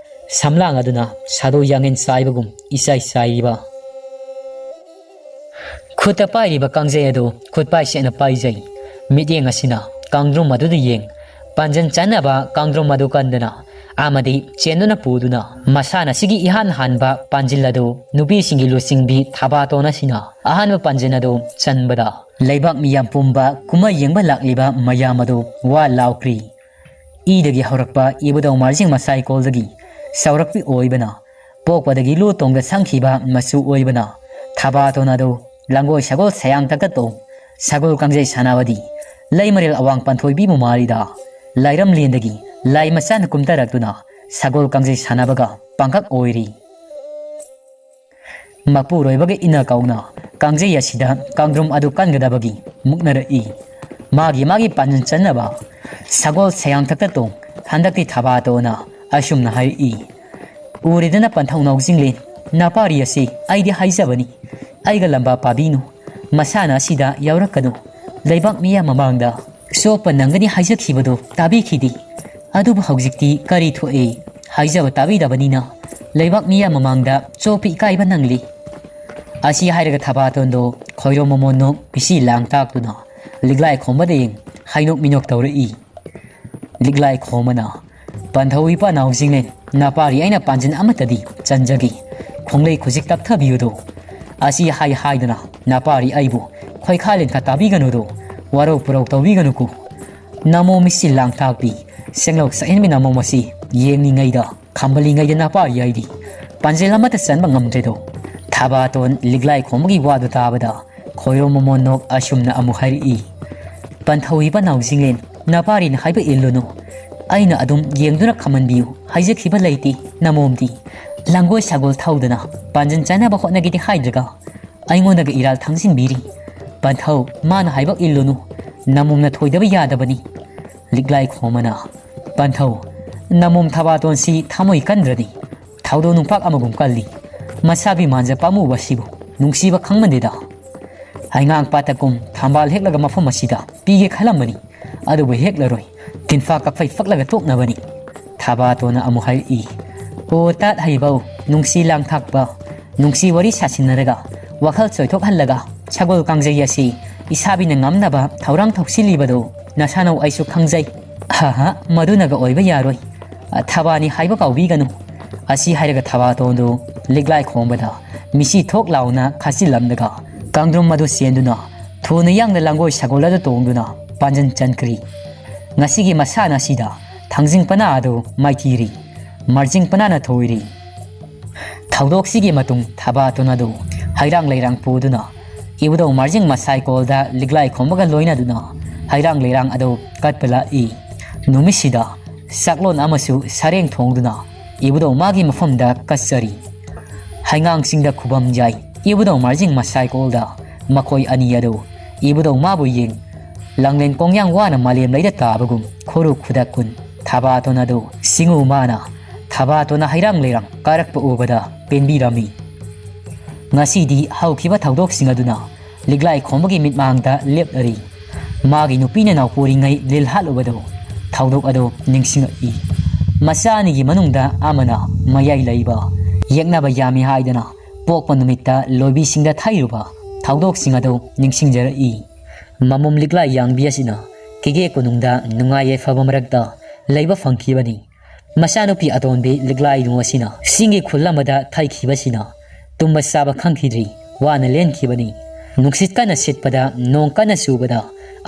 ꯁꯝꯂꯥꯡ ꯑꯗꯨꯅ ꯁꯥꯗꯣ ꯌꯥꯡꯉꯦꯟ ꯆꯥꯏꯕꯒꯨꯝ ꯏꯆꯥꯏ ꯆꯥꯏꯔꯤꯕ꯫ ꯈꯨꯠꯇ ꯄꯥꯏꯔꯤꯕ ꯀꯥꯡꯖꯩ ꯑꯗꯨ ꯈꯨꯠꯄꯥꯏ ꯁꯦꯠꯅ ꯄꯥꯏꯖꯩ꯫ ꯃꯤꯠꯌꯦꯡ ꯑꯁꯤꯅ ꯀꯥꯡꯗ꯭ꯔꯨꯝ ꯑꯗꯨꯗ ꯌꯦꯡ, ꯄꯥꯟꯖꯟ ꯆꯥꯅꯕ ꯀꯥꯡꯗ꯭ꯔꯨꯝ ꯑꯗꯨ ꯀꯟꯗꯨꯅ ꯑꯃꯗꯤ ꯆꯦꯟꯗꯨꯅ ꯄꯨꯗꯨꯅ ꯃꯁꯥꯟꯅ ꯑꯁꯤꯒꯤ ꯏꯍꯥꯟ ꯍꯥꯟꯕ ꯄꯥꯟꯖꯤꯜ ꯑꯗꯨ ꯅꯨꯄꯤꯁꯤꯡꯒꯤ ꯂꯨꯆꯤꯡꯕꯤ ꯊꯕꯥꯇꯣꯟ ꯑꯁꯤꯅ ꯑꯍꯥꯟꯕ ꯄꯥꯟꯖꯤꯜ ꯑꯗꯨ ꯆꯟꯕꯗ ꯂꯩꯕꯥꯛ ꯃꯤꯌꯥꯝ ꯄꯨꯝꯕ ꯀꯨꯝꯍꯩ ꯌꯦꯡꯕ ꯂꯥꯛꯂꯤꯕ ꯃꯌꯥꯝ ꯑꯗꯨ ꯋꯥ ꯂꯥꯎꯈ꯭ꯔꯤ꯫ ꯏꯗꯒꯤ ꯍꯧꯔꯛꯄ ꯏꯕꯨꯙꯧ ꯃꯥꯔꯖꯤꯡ ꯃꯁꯥꯏꯀꯣꯜꯗꯒꯤ ꯁꯧꯔꯛꯄꯤ ꯑꯣꯏꯕꯅ ꯄꯣꯛꯄꯗꯒꯤ ꯂꯨ ꯇꯣꯡꯗ ꯁꯪꯈꯤꯕ ꯃꯆꯨ ꯑꯣꯏꯕꯅ ꯊꯕꯥꯇꯣꯟ ꯑꯗꯨ ꯂꯥꯡꯒꯣꯏ ꯁꯒꯣꯜ ꯁꯌꯥꯡꯊꯛꯇ ꯇꯣꯡ ꯁꯒꯣꯜ ꯀꯥꯡꯖꯩ ꯁꯥꯟꯅꯕꯗꯤ ꯂꯩꯃꯔꯦꯜ ꯑꯋꯥꯡ ꯄꯟꯊꯣꯏꯕꯤꯕꯨ ꯃꯥꯔꯤꯗ ꯂꯥꯏꯔꯝꯂꯦꯟꯗꯒꯤ ꯂꯥꯏ ꯃꯆꯥꯅ ꯀꯨꯝꯊꯔꯛꯇꯨꯅ ꯁꯒꯣꯜ ꯀꯥꯡꯖꯩ ꯁꯥꯟꯅꯕꯒ ꯄꯥꯡꯈꯛ ꯑꯣꯏꯔꯤ꯫ ꯃꯄꯨꯔꯣꯏꯕꯒꯤ ꯏꯟꯅ ꯀꯧꯅ ꯀꯥꯡꯖꯩ ꯑꯁꯤꯗ ꯀꯥꯡꯗ꯭ꯔꯨꯝ ꯑꯗꯨ ꯀꯟꯒꯗꯕꯒꯤ ꯃꯨꯛꯅꯔꯛꯏ꯫ ꯃꯥꯒꯤ ꯃꯥꯒꯤ ꯄꯥꯟꯖꯤꯟ ꯆꯟꯅꯕ ꯁꯒꯣꯜ ꯁꯌꯥꯡꯊꯛꯇ ꯇꯣꯡ ꯍꯟꯗꯛꯇꯤ ꯊꯕꯥꯇꯣꯅ ꯑꯁꯨꯝꯅ ꯍꯥꯏꯔꯛꯏ, "ꯎꯔꯦꯗꯅ ꯄꯟꯊꯧ ꯅꯥꯎꯖꯤꯡꯂꯦꯟ, ꯅꯄꯥꯔꯤ ꯑꯁꯤ ꯑꯩꯗꯤ ꯍꯥꯏꯖꯕꯅꯤ, ꯑꯩꯒ ꯂꯝꯕꯥ ꯄꯥꯕꯤꯅꯨ, ꯃꯁꯥꯟꯅ ꯑꯁꯤꯗ ꯌꯥꯎꯔꯛꯀꯅꯨ, ꯂꯩꯕꯥꯛ ꯃꯤꯌꯥꯝ ꯃꯃꯥꯡꯗ ꯆꯣꯞꯄ ꯅꯪꯒꯅꯤ ꯍꯥꯏꯖꯈꯤꯕꯗꯨ ꯇꯥꯕꯤꯈꯤꯗꯦ꯫ ꯑꯗꯨꯕꯨ ꯍꯧꯖꯤꯛꯇꯤ ꯀꯔꯤ ꯊꯣꯛꯑꯦ? ꯍꯥꯏꯖꯕ ꯇꯥꯕꯤꯗꯕꯅꯤꯅ ꯂꯩꯕꯥꯛ ꯃꯤꯌꯥꯝ ꯃꯃꯥꯡꯗ ꯆꯣꯞꯄ ꯏꯀꯥꯏꯕ ꯅꯪꯂꯤ꯫" ꯑꯁꯤ ꯍꯥꯏꯔꯒ ꯊꯕꯥꯇꯣꯟꯗꯣ ꯈꯣꯏꯔꯣ ꯃꯃꯣꯟꯅꯣ ꯄꯤꯁꯤ ꯂꯥꯡ ꯇꯥꯛꯇꯨꯅ ꯂꯤꯛꯂꯥꯏ ꯈꯣꯝꯕꯗ ꯌꯦꯡ ꯍꯥꯏꯅꯣꯛ ꯃꯤꯅꯣꯛ ꯇꯧꯔꯛꯏ꯫ ꯂꯤꯛꯂꯥꯏ ꯈꯣꯝꯕꯅ, "ꯄꯟꯊꯧ ꯏꯄꯥ ꯅꯥꯎꯖꯤꯡꯂꯦꯟ, ꯅꯄꯥꯔꯤ ꯑꯩꯅ ꯄꯥꯟꯖꯤꯟ ꯑꯃꯠꯇꯗꯤ ꯆꯟꯖꯒꯦ꯫ ꯈꯣꯡꯂꯩ ꯈꯨꯖꯤꯛ ꯇꯞꯊꯕꯤꯌꯨꯗꯣ꯫" ꯑꯁꯤ ꯍꯥꯏ ꯍꯥꯏꯗꯨꯅ ꯅꯄꯥꯔꯤ ꯑꯩꯕꯨ ꯈꯣꯏꯈꯥ ꯂꯦꯟꯈꯥ ꯇꯥꯕꯤꯒꯅꯨꯗꯣ꯫ ꯋꯥꯔꯧ ꯄꯨꯔꯧ ꯇꯧꯕꯤꯒꯅꯨꯀꯣ꯫ ꯅꯃꯣꯝ ꯃꯤꯁꯤ ꯂꯥꯡ ꯇꯥꯛꯄꯤ, ꯁꯦꯡꯂꯧ ꯁꯛꯍꯦꯟꯕꯤ ꯅꯃꯣꯝ ꯑꯁꯤ ꯌꯦꯡꯂꯤꯉꯩꯗ ꯈꯝꯕꯜꯂꯤꯉꯩꯗ ꯅꯄꯥꯔꯤ ꯑꯩꯗꯤ ꯄꯥꯟꯖꯤꯜ ꯑꯃꯠꯇ ꯆꯟꯕ ꯉꯝꯗ꯭ꯔꯦꯗꯣ꯫ ꯊꯕꯥꯇꯣꯟ ꯂꯤꯛꯂꯥꯏ ꯈꯣꯝꯕꯒꯤ ꯋꯥꯗꯨ ꯇꯥꯕꯗ ꯈꯣꯏꯔꯣ ꯃꯃꯣꯟ ꯅꯣꯛ ꯑꯁꯨꯝꯅ ꯑꯃꯨꯛ ꯍꯥꯏꯔꯛꯏ, "ꯄꯟꯊꯧ ꯏꯄꯥ ꯅꯥꯎꯖꯤꯡꯂꯦꯟ, ꯅꯄꯥꯔꯤꯅ ꯍꯥꯏꯕ ꯏꯜꯂꯨꯅꯨ꯫ ꯑꯩꯅ ꯑꯗꯨꯝ ꯌꯦꯡꯗꯨꯅ ꯈꯝꯍꯟꯕꯤꯌꯨ ꯍꯥꯏꯖꯈꯤꯕ ꯂꯩꯇꯦ ꯅꯃꯣꯝꯗꯤ꯫ ꯂꯥꯡꯒꯣꯏ ꯁꯒꯣꯜ ꯊꯧꯗꯅ ꯄꯥꯟꯖꯤꯟ ꯆꯥꯅꯕ ꯍꯣꯠꯅꯒꯦꯗꯤ ꯍꯥꯏꯗ꯭ꯔꯒ ꯑꯩꯉꯣꯟꯗꯒ ꯏꯔꯥꯜ ꯊꯥꯡꯖꯤꯟꯕꯤꯔꯤ꯫ ꯄꯟꯊꯧ, ꯃꯥꯅ ꯍꯥꯏꯕ ꯏꯜꯂꯨꯅꯨ꯫ ꯅꯃꯣꯝꯅ ꯊꯣꯏꯗꯕ ꯌꯥꯗꯕꯅꯤ꯫" ꯂꯤꯛꯂꯥꯏ ꯈꯣꯝꯕꯅ, "ꯄꯟꯊꯧ, ꯅꯃꯣꯝ ꯊꯕꯥꯇꯣꯟꯁꯤ ꯊꯃꯣꯏ ꯀꯟꯗ꯭ꯔꯗꯤ ꯊꯧꯗꯣ ꯅꯨꯡꯄꯥꯛ ꯑꯃꯒꯨꯝ ꯀꯜꯂꯤ꯫ ꯃꯁꯥꯒꯤ ꯃꯥꯟꯖ ꯄꯥꯝꯃꯨꯕ ꯑꯁꯤꯕꯨ ꯅꯨꯡꯁꯤꯕ ꯈꯪꯃꯟꯗꯦꯗ꯫ ꯍꯩꯉꯥꯡ ꯄꯥꯠꯇ ꯀꯨꯝ ꯊꯝꯕꯥꯜ ꯍꯦꯛꯂꯒ ꯃꯐꯝ ꯑꯁꯤꯗ ꯄꯤꯒꯦ ꯈꯜꯂꯝꯕꯅꯤ, ꯑꯗꯨꯕꯨ ꯍꯦꯛꯂꯔꯣꯏ꯫ ꯇꯤꯟꯐꯥ ꯀꯛꯐꯩ ꯐꯛꯂꯒ ꯇꯣꯛꯅꯕꯅꯤ꯫" ꯊꯕꯥꯇꯣꯟꯅ ꯑꯃꯨꯛ ꯍꯥꯏꯔꯛꯏ, "ꯑꯣ ꯇꯥꯠ ꯍꯩꯕꯧ, ꯅꯨꯡꯁꯤ ꯂꯥꯡꯊꯥꯛꯄ, ꯅꯨꯡꯁꯤ ꯋꯥꯔꯤ ꯁꯥꯁꯤꯟꯅꯔꯒ ꯋꯥꯈꯜ ꯆꯣꯏꯊꯣꯛꯍꯜꯂꯒ ꯁꯒꯣꯜ ꯀꯥꯡꯖꯩ ꯑꯁꯤ ꯏꯁꯥꯕꯤꯅ ꯉꯝꯅꯕ ꯊꯧꯔꯥꯡ ꯊꯣꯛꯁꯤꯜꯂꯤꯕꯗꯣ ꯅꯁꯥꯅꯧ ꯑꯩꯁꯨ ꯈꯪꯖꯩ꯫ ꯍꯥ ꯍꯥ, ꯃꯗꯨꯅꯒ ꯑꯣꯏꯕ ꯌꯥꯔꯣꯏ꯫ ꯊꯕꯥꯅꯤ ꯍꯥꯏꯕ ꯀꯥꯎꯕꯤꯒꯅꯨ꯫" ꯑꯁꯤ ꯍꯥꯏꯔꯒ ꯊꯕꯥꯇꯣꯟꯗꯨ ꯂꯤꯛꯂꯥꯏ ꯈꯣꯝꯕꯗ ꯃꯤꯁꯤ ꯊꯣꯛ ꯂꯥꯎꯅ ꯈꯥꯖꯤꯜꯂꯝꯂꯒ ꯀꯥꯡꯗ꯭ꯔꯨꯝ ꯑꯗꯨ ꯆꯦꯟꯗꯨꯅ ꯀꯣꯟꯅ ꯌꯥꯡꯅ ꯂꯥꯡꯒꯣꯏ ꯁꯒꯣꯜ ꯑꯗꯨ ꯇꯣꯡꯗꯨꯅ ꯄꯥꯟꯖꯟ ꯆꯟꯈ꯭ꯔꯤ꯫ ꯉꯁꯤꯒꯤ ꯃꯁꯥꯟꯅ ꯑꯁꯤꯗ ꯊꯥꯡꯖꯤꯡ ꯄꯅꯥ ꯑꯗꯨ ꯃꯥꯏꯊꯤꯔꯤ, ꯃꯥꯔꯖꯤꯡ ꯄꯅꯥꯅ ꯊꯣꯏꯔꯤ꯫ ꯊꯧꯗꯣꯛꯁꯤꯒꯤ ꯃꯇꯨꯡ ꯊꯕꯥꯇꯣꯟ ꯑꯗꯨ ꯍꯩꯔꯥꯡ ꯂꯩꯔꯥꯡ ꯄꯨꯗꯨꯅ ꯏꯕꯨꯙꯧ ꯃꯥꯔꯖꯤꯡ ꯃꯁꯥꯏꯀꯣꯜꯗ ꯂꯤꯛꯂꯥꯏ ꯈꯣꯝꯕꯒ ꯂꯣꯏꯅꯗꯨꯅ ꯍꯩꯔꯥꯡ ꯂꯩꯔꯥꯡ ꯑꯗꯨ ꯀꯠꯄ ꯂꯥꯛꯏ꯫ ꯅꯨꯃꯤꯠꯁꯤꯗ ꯆꯥꯛꯂꯣꯟ ꯑꯃꯁꯨ ꯁꯔꯦꯡ ꯊꯣꯡꯗꯨꯅ ꯏꯕꯨꯙꯧ ꯃꯥꯒꯤ ꯃꯐꯝꯗ ꯀꯠꯆꯔꯤ꯫ ꯍꯩꯉꯥꯡꯁꯤꯡꯗ ꯈꯨꯕꯝ ꯌꯥꯏ꯫ ꯏꯕꯨꯙꯧ ꯃꯥꯔꯖꯤꯡ ꯃꯁꯥꯏꯀꯣꯜꯗ ꯃꯈꯣꯏ ꯑꯅꯤ ꯑꯗꯨ ꯏꯕꯨꯙꯧ ꯃꯥꯕꯨ ꯌꯦꯡ ꯂꯥꯡꯂꯦꯟ ꯀꯣꯡꯌꯥꯡ ꯋꯥꯅ ꯃꯥꯂꯦꯝ ꯂꯩꯗ ꯇꯥꯕꯒꯨꯝ ꯈꯨꯔꯨ ꯈꯨꯗꯛ ꯀꯨꯟ ꯊꯕꯥꯇꯣꯟ ꯑꯗꯨ ꯁꯤꯡꯎ ꯃꯥꯅ ꯊꯕꯥꯇꯣꯟꯅ ꯍꯩꯔꯥꯡ ꯂꯩꯔꯥꯡ ꯀꯥꯔꯛꯄ ꯎꯕꯗ ꯄꯦꯟꯕꯤꯔꯝꯃꯤ꯫ ꯉꯁꯤꯗꯤ ꯍꯧꯈꯤꯕ ꯊꯧꯗꯣꯛꯁꯤꯡ ꯑꯗꯨꯅ ꯂꯤꯛꯂꯥꯏ ꯈꯣꯝꯕꯒꯤ ꯃꯤꯠꯃꯥꯡꯗ ꯂꯦꯞꯂꯔꯤ꯫ ꯃꯥꯒꯤ ꯅꯨꯄꯤ ꯅꯅꯥꯎ ꯄꯨꯔꯤꯉꯩ ꯂꯤꯜ ꯍꯥꯠꯂꯨꯕꯗꯨ ꯊꯧꯗꯣꯛ ꯑꯗꯨ ꯅꯤꯡꯁꯤꯡꯂꯛꯏ꯫ ꯃꯆꯥ ꯑꯅꯤꯒꯤ ꯃꯅꯨꯡꯗ ꯑꯃꯅ ꯃꯌꯥꯏ ꯂꯩꯕ ꯌꯦꯛꯅꯕ ꯌꯥꯝꯃꯤ ꯍꯥꯏꯗꯅ ꯄꯣꯛꯄ ꯅꯨꯃꯤꯠꯇ ꯂꯣꯏꯕꯤꯁꯤꯡꯗ ꯊꯩꯔꯨꯕ ꯊꯧꯗꯣꯛꯁꯤꯡ ꯑꯗꯨ ꯅꯤꯡꯁꯤꯡꯖꯔꯛꯏ꯫ ꯃꯃꯨꯝ ꯂꯤꯛꯂꯥꯏ ꯌꯥꯡꯕꯤ ꯑꯁꯤꯅ ꯀꯦꯒꯦ ꯀꯣꯅꯨꯡꯗ ꯅꯨꯡꯉꯥꯏ ꯌꯥꯏꯐꯕ ꯃꯔꯛꯇ ꯂꯩꯕ ꯐꯪꯈꯤꯕꯅꯤ꯫ ꯃꯆꯥꯅꯨꯄꯤ ꯑꯇꯣꯟꯕꯤ ꯂꯤꯛꯂꯥꯏꯅꯨ ꯑꯁꯤꯅ ꯆꯤꯡꯒꯤ ꯈꯨꯜ ꯑꯃꯗ ꯊꯩꯈꯤꯕꯁꯤꯅ ꯇꯨꯝꯕ ꯆꯥꯕ ꯈꯪꯈꯤꯗ꯭ꯔꯤ ꯋꯥꯅ ꯂꯦꯟꯈꯤꯕꯅꯤ꯫ ꯅꯨꯡꯁꯤꯠ ꯀꯟꯅ ꯁꯤꯠꯄꯗ ꯅꯣꯡ ꯀꯟꯅ ꯆꯨꯕꯗ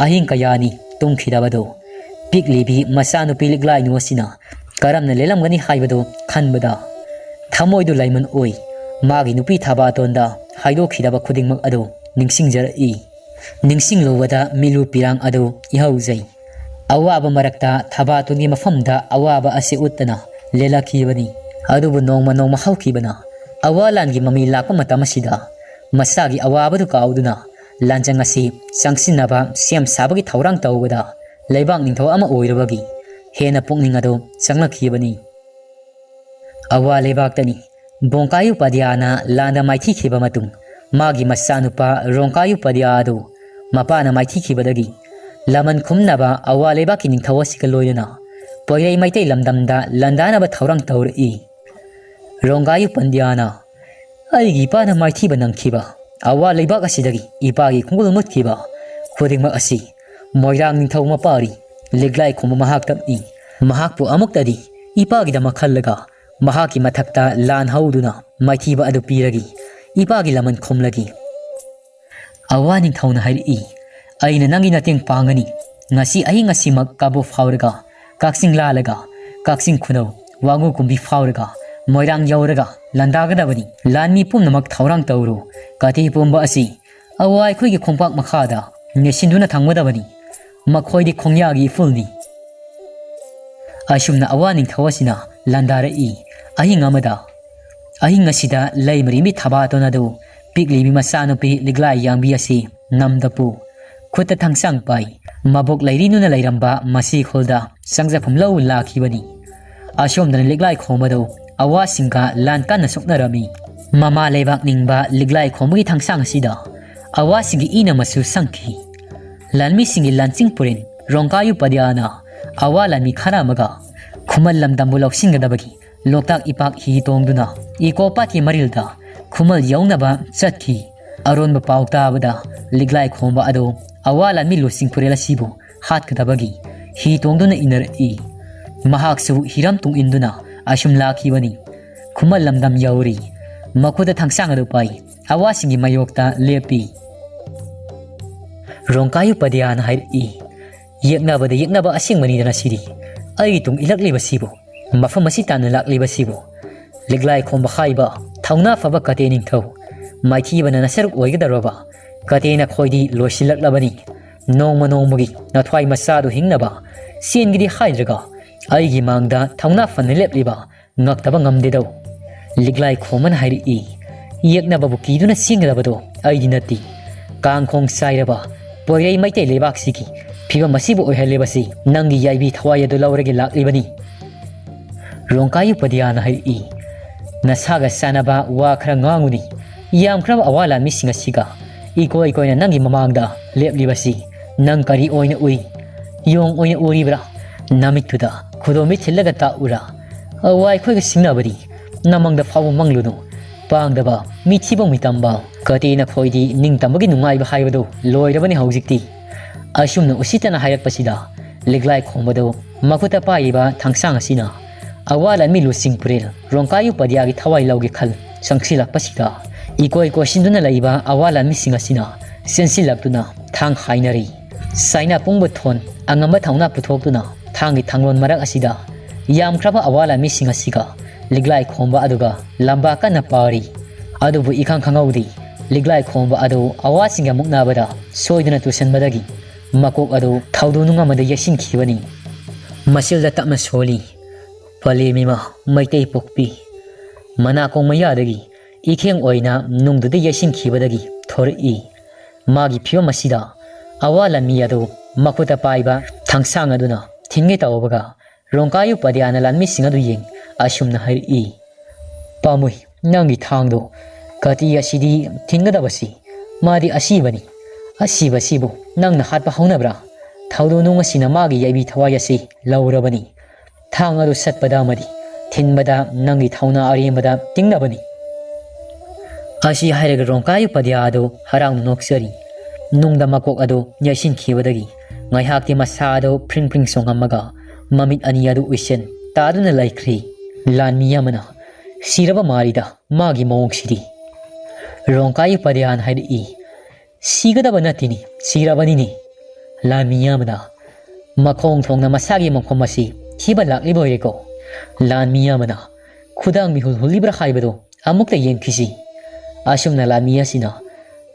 ꯑꯍꯤꯡ ꯀꯌꯥꯅꯤ ꯇꯨꯝꯈꯤꯗꯕꯗꯨ ꯄꯤꯛꯂꯤꯕꯤ ꯃꯆꯥꯅꯨꯄꯤ ꯂꯤꯛꯂꯥꯏꯅꯨ ꯑꯁꯤꯅ ꯀꯔꯝꯅ ꯂꯦꯜꯂꯝꯒꯅꯤ ꯍꯥꯏꯕꯗꯨ ꯈꯟꯕꯗ ꯊꯃꯣꯏꯗꯨ ꯂꯩꯃꯟ ꯑꯣꯏ꯫ ꯃꯥꯒꯤ ꯅꯨꯄꯤ ꯊꯕꯥꯇꯣꯟꯗ ꯍꯥꯏꯗꯣꯛꯈꯤꯗꯕ ꯈꯨꯗꯤꯡꯃꯛ ꯑꯗꯨ ꯅꯤꯡꯁꯤꯡꯖꯔꯛꯏ꯫ ꯅꯤꯡꯁꯤꯡꯂꯨꯕꯗ ꯃꯤꯠꯂꯨ ꯄꯤꯔꯥꯡ ꯑꯗꯨ ꯏꯍꯧꯖꯩ꯫ ꯑꯋꯥꯕ ꯃꯔꯛꯇ ꯊꯕꯥꯇꯣꯟꯒꯤ ꯃꯐꯝꯗ ꯑꯋꯥꯕ ꯑꯁꯤ ꯎꯠꯇꯅ ꯂꯦꯜꯂꯛꯈꯤꯕꯅꯤ꯫ ꯑꯗꯨꯕꯨ ꯅꯣꯡꯃ ꯅꯣꯡꯃ ꯍꯧꯈꯤꯕꯅ ꯑꯋꯥ ꯂꯥꯟꯒꯤ ꯃꯃꯤ ꯂꯥꯛꯄ ꯃꯇꯝ ꯑꯁꯤꯗ ꯃꯁꯥꯒꯤ ꯑꯋꯥꯕꯗꯨ ꯀꯥꯎꯗꯨꯅ ꯂꯥꯟꯖꯪ ꯑꯁꯤ ꯆꯪꯁꯤꯟꯅꯕ ꯁꯦꯝ ꯁꯥꯕꯒꯤ ꯊꯧꯔꯥꯡ ꯇꯧꯕꯗ ꯂꯩꯕꯥꯛ ꯅꯤꯡꯊꯧ ꯑꯃ ꯑꯣꯏꯔꯨꯕꯒꯤ ꯍꯦꯟꯅ ꯄꯨꯛꯅꯤꯡ ꯑꯗꯨ ꯆꯪꯂꯛꯈꯤꯕꯅꯤ꯫ ꯑꯋꯥ ꯂꯩꯕꯥꯛꯇꯅꯤ ꯕꯣꯡꯀꯥꯌꯨ ꯄꯗꯤꯌꯥꯅ ꯂꯥꯟꯗ ꯃꯥꯏꯊꯤꯈꯤꯕ ꯃꯇꯨꯡ ꯃꯥꯒꯤ ꯃꯆꯥꯅꯨꯄꯥ ꯔꯣꯡꯀꯥꯌꯨ ꯄꯗꯤꯌꯥ ꯑꯗꯨ ꯃꯄꯥꯅ ꯃꯥꯏꯊꯤꯈꯤꯕꯗꯒꯤ ꯂꯃꯟ ꯈꯨꯝꯅꯕ ꯑꯋꯥ ꯂꯩꯕꯥꯛꯀꯤ ꯅꯤꯡꯊꯧ ꯑꯁꯤꯒ ꯂꯣꯏꯅꯅ ꯄꯣꯏꯔꯩ ꯃꯩꯇꯩ ꯂꯝꯗꯝꯗ ꯂꯥꯟꯗꯥꯅꯕ ꯊꯧꯔꯥꯡ ꯇꯧꯔꯛꯏ꯫ ꯔꯣꯡꯒꯥꯌꯨ ꯄꯟꯗ꯭ꯌꯥꯅ ꯑꯩꯒꯤ ꯏꯄꯥꯅ ꯃꯥꯏꯊꯤꯕ ꯅꯪꯈꯤꯕ, ꯑꯋꯥ ꯂꯩꯕꯥꯛ ꯑꯁꯤꯗꯒꯤ ꯏꯄꯥꯒꯤ ꯈꯣꯡꯒꯨꯜ ꯃꯨꯠꯈꯤꯕ ꯈꯨꯗꯤꯡꯃꯛ ꯑꯁꯤ ꯃꯣꯏꯔꯥꯡ ꯅꯤꯡꯊꯧ ꯃꯄꯥꯔꯤ ꯂꯤꯛꯂꯥꯏ ꯈꯣꯝꯕ ꯃꯍꯥꯛ ꯇꯞꯏ꯫ ꯃꯍꯥꯛꯄꯨ ꯑꯃꯨꯛꯇꯗꯤ ꯏꯄꯥꯒꯤꯗꯃꯛ ꯈꯜꯂꯒ ꯃꯍꯥꯛꯀꯤ ꯃꯊꯛꯇ ꯂꯥꯟ ꯍꯧꯗꯨꯅ ꯃꯥꯏꯊꯤꯕ ꯑꯗꯨ ꯄꯤꯔꯒꯤ ꯏꯄꯥꯒꯤ ꯂꯃꯟ ꯈꯨꯝꯂꯒꯤ꯫ ꯑꯋꯥ ꯅꯤꯡꯊꯧꯅ ꯍꯥꯏꯔꯛꯏ, "ꯑꯩꯅ ꯅꯪꯒꯤ ꯃꯇꯦꯡ ꯄꯥꯡꯒꯅꯤ꯫ ꯉꯁꯤ ꯑꯍꯤꯡ ꯑꯁꯤꯃꯛ ꯀꯕꯣꯛ ꯐꯥꯎꯔꯒ, ꯀꯛꯆꯤꯡ ꯂꯥꯜꯂꯒ, ꯀꯛꯆꯤꯡ ꯈꯨꯅꯧ, ꯋꯥꯉꯨ ꯀꯨꯝꯕꯤ ꯐꯥꯎꯔꯒ, ꯃꯣꯏꯔꯥꯡ ꯌꯧꯔꯒ ꯂꯥꯟꯗꯥꯒꯗꯕꯅꯤ꯫ ꯂꯥꯟꯃꯤ ꯄꯨꯝꯅꯃꯛ ꯊꯧꯔꯥꯡ ꯇꯧꯔꯨ꯫ ꯀꯇꯦ ꯄꯨꯝꯕ ꯑꯁꯤ ꯑꯋꯥ ꯑꯩꯈꯣꯏꯒꯤ ꯈꯣꯡꯄꯥꯛ ꯃꯈꯥꯗ ꯅꯦꯠꯁꯤꯟꯗꯨꯅ ꯊꯝꯒꯗꯕꯅꯤ꯫ ꯃꯈꯣꯏꯗꯤ ꯈꯣꯡꯌꯥꯒꯤ ꯏꯐꯨꯜꯅꯤ"꯫ ꯑꯁꯨꯝꯅ ꯑꯋꯥ ꯅꯤꯡꯊꯧ ꯑꯁꯤꯅ ꯂꯥꯟꯗꯥꯔꯛꯏ꯫ ꯑꯍꯤꯡ ꯑꯃꯗ, ꯑꯍꯤꯡ ꯑꯁꯤꯗ ꯂꯩꯃꯔꯦꯝꯕꯤ ꯊꯕꯥꯇꯣꯟ ꯑꯗꯨ ꯄꯤꯛꯂꯤꯕꯤ ꯃꯆꯥꯅꯨꯄꯤ ꯂꯤꯛꯂꯥꯏ ꯌꯥꯡꯕꯤ ꯑꯁꯤ ꯅꯝꯗ ꯄꯨ, ꯈꯨꯠꯇ ꯊꯥꯡꯁꯥꯡ ꯄꯥꯏ, ꯃꯕꯣꯛ ꯂꯩꯔꯤꯅꯨꯅ ꯂꯩꯔꯝꯕ ꯃꯁꯤ ꯈꯨꯜꯗ ꯆꯪꯖꯐꯝ ꯂꯧ ꯂꯥꯛꯈꯤꯕꯅꯤ꯫ ꯑꯁꯣꯝꯗꯅ ꯂꯤꯛꯂꯥꯏ ꯈꯣꯝꯕꯗꯧ ꯑꯋꯥꯁꯤꯡꯒ ꯂꯥꯟ ꯀꯟꯅ ꯁꯣꯛꯅꯔꯝꯃꯤ꯫ ꯃꯃꯥ ꯂꯩꯕꯥꯛ ꯅꯤꯡꯕ ꯂꯤꯛꯂꯥꯏ ꯈꯣꯝꯕꯒꯤ ꯊꯥꯡꯁꯥꯡ ꯑꯁꯤꯗ ꯑꯋꯥꯁꯤꯡꯒꯤ ꯏꯅ ꯃꯆꯨ ꯁꯪꯈꯤ꯫ ꯂꯥꯟꯃꯤꯁꯤꯡꯒꯤ ꯂꯥꯟꯆꯤꯡ ꯄꯨꯔꯦꯟ ꯔꯣꯡꯀꯥꯌꯨ ꯄꯗꯤꯌꯥꯅ ꯑꯋꯥ ꯂꯥꯟꯃꯤ ꯈꯔ ꯑꯃꯒ ꯈꯨꯃꯟ ꯂꯝꯗꯝꯕꯨ ꯂꯧꯁꯤꯟꯒꯗꯕꯒꯤ ꯂꯣꯛꯇꯥꯛ ꯏꯄꯥꯛ ꯍꯤ ꯇꯣꯡꯗꯨꯅ ꯏꯀꯣ ꯄꯥꯠꯀꯤ ꯃꯔꯤꯜꯗ ꯈꯨꯃꯟ ꯌꯧꯅꯕ ꯆꯠꯈꯤ꯫ ꯑꯔꯣꯟꯕ ꯄꯥꯎ ꯇꯥꯕꯗ ꯂꯤꯛꯂꯥꯏ ꯈꯣꯝꯕ ꯑꯗꯨ ꯑꯋꯥ ꯂꯥꯟꯃꯤ ꯂꯨꯆꯤꯡ ꯄꯨꯔꯦꯜ ꯑꯁꯤꯕꯨ ꯍꯥꯠꯀꯗꯕꯒꯤ ꯍꯤ ꯇꯣꯡꯗꯨꯅ ꯏꯟꯅꯔꯛꯏ꯫ ꯃꯍꯥꯛꯁꯨ ꯍꯤꯔꯝ ꯇꯨꯡ ꯏꯟꯗꯨꯅ ꯑꯁꯨꯝ ꯂꯥꯛꯈꯤꯕꯅꯤ꯫ ꯈꯨꯃꯟ ꯂꯝꯗꯝ ꯌꯧꯔꯤ꯫ ꯃꯈꯨꯠꯇ ꯊꯥꯡꯁꯥꯡ ꯑꯗꯨ ꯄꯥꯏ꯫ ꯑꯋꯥꯁꯤꯡꯒꯤ ꯃꯥꯌꯣꯛꯇ ꯂꯦꯞꯄꯤ꯫ ꯔꯣꯡꯀꯥꯌꯨ ꯄꯗꯤꯌꯥꯅ ꯍꯥꯏꯔꯛꯏ, "ꯌꯦꯛꯅꯕꯗ ꯌꯦꯛꯅꯕ ꯑꯁꯦꯡꯕꯅꯤꯗꯅ ꯁꯤꯗꯤ꯫ ꯑꯩꯒꯤ ꯇꯨꯡ ꯏꯜꯂꯛꯂꯤꯕꯁꯤꯕꯨ, ꯃꯐꯝ ꯑꯁꯤ ꯇꯥꯟꯅ ꯂꯥꯛꯂꯤꯕꯁꯤꯕꯨ, ꯂꯤꯛꯂꯥꯏ ꯈꯣꯝꯕ ꯍꯥꯏꯕ ꯊꯧꯅꯥ ꯐꯕ ꯀꯇꯦ ꯅꯤꯡꯊꯧ, ꯃꯥꯏꯊꯤꯕꯅ ꯅꯁꯔꯨꯛ ꯑꯣꯏꯒꯗꯧꯔꯕ ꯀꯇꯦ ꯅꯈꯣꯏꯗꯤ ꯂꯣꯏꯁꯤꯜꯂꯛꯂꯕꯅꯤ꯫ ꯅꯣꯡꯃ ꯅꯣꯡꯃꯒꯤ ꯅꯊ꯭ꯋꯥꯏ ꯃꯆꯥꯗꯨ ꯍꯤꯡꯅꯕ ꯆꯦꯟꯒꯦꯗꯤ ꯍꯥꯏꯗ꯭ꯔꯒ ꯑꯩꯒꯤ ꯃꯥꯡꯗ ꯊꯧꯅꯥ ꯐꯅ ꯂꯦꯞꯂꯤꯕ ꯉꯛꯇꯕ ꯉꯝꯗꯦꯗꯧ꯫ ꯂꯤꯛꯂꯥꯏ ꯈꯣꯝꯕꯅ ꯍꯥꯏꯔꯛꯏ, ꯌꯦꯛꯅꯕꯕꯨ ꯀꯤꯗꯨꯅ ꯆꯦꯟꯒꯗꯕꯗꯣ ꯑꯩꯗꯤ ꯅꯠꯇꯦ꯫ ꯀꯥꯡꯈꯣꯡ ꯆꯥꯏꯔꯕ ꯄꯣꯏꯔꯩ ꯃꯩꯇꯩ ꯂꯩꯕꯥꯛꯁꯤꯒꯤ ꯐꯤꯕꯝ ꯑꯁꯤꯕꯨ ꯑꯣꯏꯍꯜꯂꯤꯕꯁꯤ ꯅꯪꯒꯤ ꯌꯥꯏꯕꯤ ꯊꯋꯥꯏ ꯑꯗꯨ ꯂꯧꯔꯒ ꯂꯥꯛꯂꯤꯕꯅꯤ"꯫ ꯔꯣꯡꯀꯥꯌꯨ ꯄꯗꯤꯌꯥꯅ ꯍꯥꯏꯔꯛꯏ, "ꯅꯁꯥꯒ ꯆꯥꯟꯅꯕ ꯋꯥ ꯈꯔ ꯉꯥꯡꯉꯨꯅꯤ꯫ ꯌꯥꯝꯈ꯭ꯔꯕ ꯑꯋꯥ ꯂꯥꯟꯃꯤꯁꯤꯡ ꯑꯁꯤꯒ ꯏꯀꯣꯏ ꯀꯣꯏꯅ ꯅꯪꯒꯤ ꯃꯃꯥꯡꯗ ꯂꯦꯞꯂꯤꯕꯁꯤ ꯅꯪ ꯀꯔꯤ ꯑꯣꯏꯅ ꯎꯏ? ꯌꯣꯡ ꯑꯣꯏꯅ ꯎꯔꯤꯕ꯭ꯔꯥ? ꯅꯃꯤꯠꯇꯨꯗ ꯈꯨꯗꯣꯝꯕꯤ ꯊꯤꯜꯂꯒ ꯇꯥꯛꯎꯔꯥ? ꯑꯋꯥ ꯑꯩꯈꯣꯏꯒ ꯁꯤꯡꯅꯕꯗꯤ ꯅꯃꯪꯗ ꯐꯥꯎꯕ ꯃꯪꯂꯨꯅꯨ꯫ ꯄꯥꯡꯗꯕ, ꯃꯤꯊꯤꯕ ꯃꯤꯇꯝꯕ, ꯀꯇꯦ ꯅꯈꯣꯏꯗꯤ ꯅꯤꯡꯇꯝꯕꯒꯤ ꯅꯨꯡꯉꯥꯏꯕ ꯍꯥꯏꯕꯗꯨ ꯂꯣꯏꯔꯕꯅꯤ ꯍꯧꯖꯤꯛꯇꯤ"꯫ ꯑꯁꯨꯝꯅ ꯎꯁꯤꯠꯇꯅ ꯍꯥꯏꯔꯛꯄꯁꯤꯗ ꯂꯤꯛꯂꯥꯏ ꯈꯣꯝꯕꯗꯨ ꯃꯈꯨꯠꯇ ꯄꯥꯏꯔꯤꯕ ꯊꯥꯡꯁꯥꯡ ꯑꯁꯤꯅ ꯑꯋꯥ ꯂꯥꯟꯃꯤ ꯂꯨꯆꯤꯡ ꯄꯨꯔꯦꯜ ꯔꯣꯡꯀꯥꯌꯨ ꯄꯗꯤꯌꯥꯒꯤ ꯊꯋꯥꯏ ꯂꯧꯒꯦ ꯈꯜ ꯆꯪꯁꯤꯜꯂꯛꯄꯁꯤꯗ ꯏꯀꯣꯏ ꯀꯣꯏꯁꯤꯟꯗꯨꯅ ꯂꯩꯕ ꯑꯋꯥ ꯂꯥꯟꯃꯤꯁꯤꯡ ꯑꯁꯤꯅ ꯆꯦꯟꯁꯤꯜꯂꯛꯇꯨꯅ ꯊꯥꯡ ꯍꯥꯏꯅꯔꯤ꯫ ꯆꯥꯏꯅꯥ ꯄꯨꯡꯕ ꯊꯣꯟ ꯑꯉꯝꯕ ꯊꯧꯅꯥ ꯄꯨꯊꯣꯛꯇꯨꯅ ꯊꯥꯡꯒꯤ ꯊꯥꯡꯂꯣꯟ ꯃꯔꯛ ꯑꯁꯤꯗ ꯌꯥꯝꯈ꯭ꯔꯕ ꯑꯋꯥ ꯂꯥꯟꯃꯤꯁꯤꯡ ꯑꯁꯤꯒ ꯂꯤꯛꯂꯥꯏ ꯈꯣꯝꯕ ꯑꯗꯨꯒ ꯂꯝꯕꯥ ꯀꯟꯅ ꯄꯥꯔꯤ꯫ ꯑꯗꯨꯕꯨ ꯏꯈꯪ ꯈꯪꯍꯧꯗꯦ, ꯂꯤꯛꯂꯥꯏ ꯈꯣꯝꯕ ꯑꯗꯨ ꯑꯋꯥꯁꯤꯡꯒ ꯃꯨꯛꯅꯕꯗ ꯁꯣꯏꯗꯨꯅ ꯇꯨꯁꯟꯕꯗꯒꯤ ꯃꯀꯣꯛ ꯑꯗꯨ ꯊꯧꯗꯣꯛ ꯅꯨꯡ ꯑꯃꯗ ꯌꯩꯁꯤꯟꯈꯤꯕꯅꯤ꯫ ꯃꯆꯤꯜꯗ ꯇꯞꯅ ꯁꯣꯜꯂꯤ꯫ ꯄꯂꯦꯝ ꯏꯃꯥ ꯃꯩꯇꯩ ꯄꯣꯛꯄꯤ ꯃꯅꯥꯀꯣꯡ ꯃꯌꯥꯗꯒꯤ ꯏꯈꯦꯡ ꯑꯣꯏꯅ ꯅꯨꯡꯗꯨꯗ ꯌꯩꯁꯤꯟꯈꯤꯕꯗꯒꯤ ꯊꯣꯔꯛꯏ꯫ ꯃꯥꯒꯤ ꯐꯤꯕꯝ ꯑꯁꯤꯗ ꯑꯋꯥ ꯂꯥꯟꯃꯤ ꯑꯗꯨ ꯃꯈꯨꯠꯇ ꯄꯥꯏꯕ ꯊꯥꯡꯁꯥꯡ ꯑꯗꯨꯅ ꯊꯤꯡꯒꯦ ꯇꯧꯕꯒ, ꯔꯣꯡꯀꯥꯌꯨ ꯄꯗ꯭ꯌꯥꯅ ꯂꯥꯟꯃꯤꯁꯤꯡ ꯑꯗꯨ ꯌꯦꯡ ꯑꯁꯨꯝꯅ ꯍꯥꯏꯔꯛꯏ, "ꯄꯥꯝꯃꯨꯏ, ꯅꯪꯒꯤ ꯊꯥꯡꯗꯣ꯫ ꯀꯥꯇꯤ ꯑꯁꯤꯗꯤ ꯊꯤꯡꯒꯗꯕꯁꯤ ꯃꯥꯗꯤ ꯑꯁꯤꯕꯅꯤ꯫ ꯑꯁꯤꯕꯁꯤꯕꯨ ꯅꯪꯅ ꯍꯥꯠꯄ ꯍꯧꯅꯕ꯭ꯔꯥ? ꯊꯧꯗꯣꯛ ꯅꯨꯡ ꯑꯁꯤꯅ ꯃꯥꯒꯤ ꯌꯥꯏꯕꯤ ꯊꯋꯥꯏ ꯑꯁꯤ ꯂꯧꯔꯕꯅꯤ꯫ ꯊꯥꯡ ꯑꯗꯨ ꯁꯠꯄꯗ ꯑꯃꯗꯤ ꯊꯤꯟꯕꯗ ꯅꯪꯒꯤ ꯊꯧꯅꯥ ꯑꯔꯦꯝꯕꯗ ꯇꯤꯡꯅꯕꯅꯤ꯫" ꯑꯁꯤ ꯍꯥꯏꯔꯒ ꯔꯣꯡꯀꯥꯏ ꯎꯄꯗ꯭ꯌꯥ ꯑꯗꯨ ꯍꯔꯥꯎꯅ ꯅꯣꯛꯆꯔꯤ꯫ ꯅꯨꯡꯗ ꯃꯀꯣꯛ ꯑꯗꯨ ꯌꯩꯁꯤꯟꯈꯤꯕꯗꯒꯤ ꯉꯥꯏꯍꯥꯛꯇꯤ ꯃꯁꯥ ꯑꯗꯨ ꯐ꯭ꯔꯤꯡ ꯐ꯭ꯔꯤꯡ ꯆꯣꯡꯉꯝꯃꯒ ꯃꯃꯤꯠ ꯑꯅꯤ ꯑꯗꯨ ꯎꯏꯁꯤꯟ ꯇꯥꯗꯨꯅ ꯂꯩꯈ꯭ꯔꯤ꯫ ꯂꯥꯟꯃꯤ ꯑꯃꯅ, "ꯁꯤꯔꯕ ꯃꯥꯜꯂꯤꯗ ꯃꯥꯒꯤ ꯃꯑꯣꯡꯁꯤꯗꯤ꯫" ꯔꯣꯡꯀꯥꯏ ꯎꯄꯗ꯭ꯌꯥꯅ ꯍꯥꯏꯔꯛꯏ, "ꯁꯤꯒꯗꯕ ꯅꯠꯇꯦꯅꯦ, ꯁꯤꯔꯕꯅꯤꯅꯦ꯫" ꯂꯥꯟꯃꯤ ꯑꯃꯅ, "ꯃꯈꯣꯡ ꯊꯣꯡꯅ ꯃꯁꯥꯒꯤ ꯃꯈꯣꯡ ꯑꯁꯤ ꯊꯤꯕ ꯂꯥꯛꯂꯤꯕ ꯑꯣꯏꯔꯦꯀꯣ꯫" ꯂꯥꯟꯃꯤ ꯑꯃꯅ, "ꯈꯨꯗꯥꯡ ꯃꯤꯍꯨꯜ ꯍꯨꯜꯂꯤꯕ꯭ꯔꯥ ꯍꯥꯏꯕꯗꯨ ꯑꯃꯨꯛꯇ ꯌꯦꯡꯈꯤꯁꯤ꯫" ꯑꯁꯨꯝꯅ ꯂꯥꯟꯃꯤ ꯑꯁꯤꯅ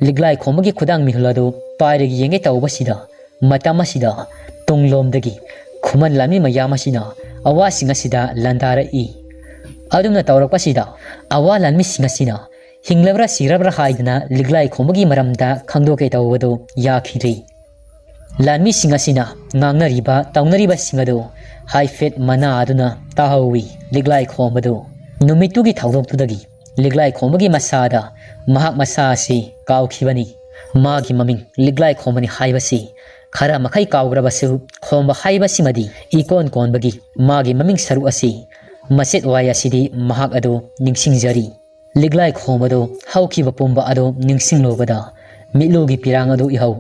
ꯂꯤꯛꯂꯥꯏ ꯈꯣꯝꯕꯒꯤ ꯈꯨꯗꯥꯡ ꯃꯤꯍꯨꯜ ꯑꯗꯨ ꯄꯥꯏꯔꯒ ꯌꯦꯡꯒꯦ ꯇꯧꯕꯁꯤꯗ, ꯃꯇꯝ ꯑꯁꯤꯗ ꯇꯨꯡꯂꯣꯝꯗꯒꯤ ꯈꯨꯃꯟ ꯂꯥꯟꯃꯤ ꯃꯌꯥꯝ ꯑꯁꯤꯅ ꯑꯋꯥꯁꯤꯡ ꯑꯁꯤꯗ ꯂꯥꯟꯗꯥꯔꯛꯏ꯫ ꯑꯗꯨꯝꯅ ꯇꯧꯔꯛꯄꯁꯤꯗ ꯑꯋꯥ ꯂꯥꯟꯃꯤꯁꯤꯡ ꯑꯁꯤꯅ ꯍꯤꯡꯂꯕ꯭ꯔꯥ ꯁꯤꯔꯕ꯭ꯔꯥ ꯍꯥꯏꯗꯅ ꯂꯤꯛꯂꯥꯏ ꯈꯣꯝꯕꯒꯤ ꯃꯔꯝꯗ ꯈꯪꯗꯣꯛꯀꯦ ꯇꯧꯕꯗꯨ ꯌꯥꯈꯤꯗ꯭ꯔꯦ꯫ ꯂꯥꯟꯃꯤꯁꯤꯡ ꯑꯁꯤꯅ ꯉꯥꯡꯅꯔꯤꯕ ꯇꯧꯅꯔꯤꯕꯁꯤꯡ ꯑꯗꯨ ꯍꯥꯏꯐꯦꯠ ꯃꯅꯥ ꯑꯗꯨꯅ ꯇꯥꯍꯧꯋꯤ ꯂꯤꯛꯂꯥꯏ ꯈꯣꯝꯕꯗꯨ꯫ ꯅꯨꯃꯤꯠꯇꯨꯒꯤ ꯊꯧꯗꯣꯛꯇꯨꯗꯒꯤ ꯂꯤꯛꯂꯥꯏ ꯈꯣꯝꯕꯒꯤ ꯃꯁꯥꯗ ꯃꯍꯥꯛ ꯃꯁꯥ ꯑꯁꯤ ꯀꯥꯎꯈꯤꯕꯅꯤ꯫ ꯃꯥꯒꯤ ꯃꯃꯤꯡ ꯂꯤꯛꯂꯥꯏ ꯈꯣꯝꯕꯅꯤ ꯍꯥꯏꯕꯁꯤ ꯈꯔ ꯃꯈꯩ ꯀꯥꯎꯈ꯭ꯔꯕꯁꯨ, ꯈꯣꯝꯕ ꯍꯥꯏꯕꯁꯤꯃꯗꯤ ꯏꯀꯣꯟ ꯀꯣꯟꯕꯒꯤ ꯃꯥꯒꯤ ꯃꯃꯤꯡ ꯁꯔꯨꯛ ꯑꯁꯤ, ꯃꯆꯦꯠ ꯋꯥꯏ ꯑꯁꯤꯗꯤ ꯃꯍꯥꯛ ꯑꯗꯨ ꯅꯤꯡꯁꯤꯡꯖꯔꯤ꯫ ꯂꯤꯛꯂꯥꯏ ꯈꯣꯝꯕꯗꯨ ꯍꯧꯈꯤꯕ ꯄꯨꯝꯕ ꯑꯗꯨ ꯅꯤꯡꯁꯤꯡꯂꯨꯕꯗ ꯃꯤꯠꯂꯨꯒꯤ ꯄꯤꯔꯥꯡ ꯑꯗꯨ ꯏꯍꯧ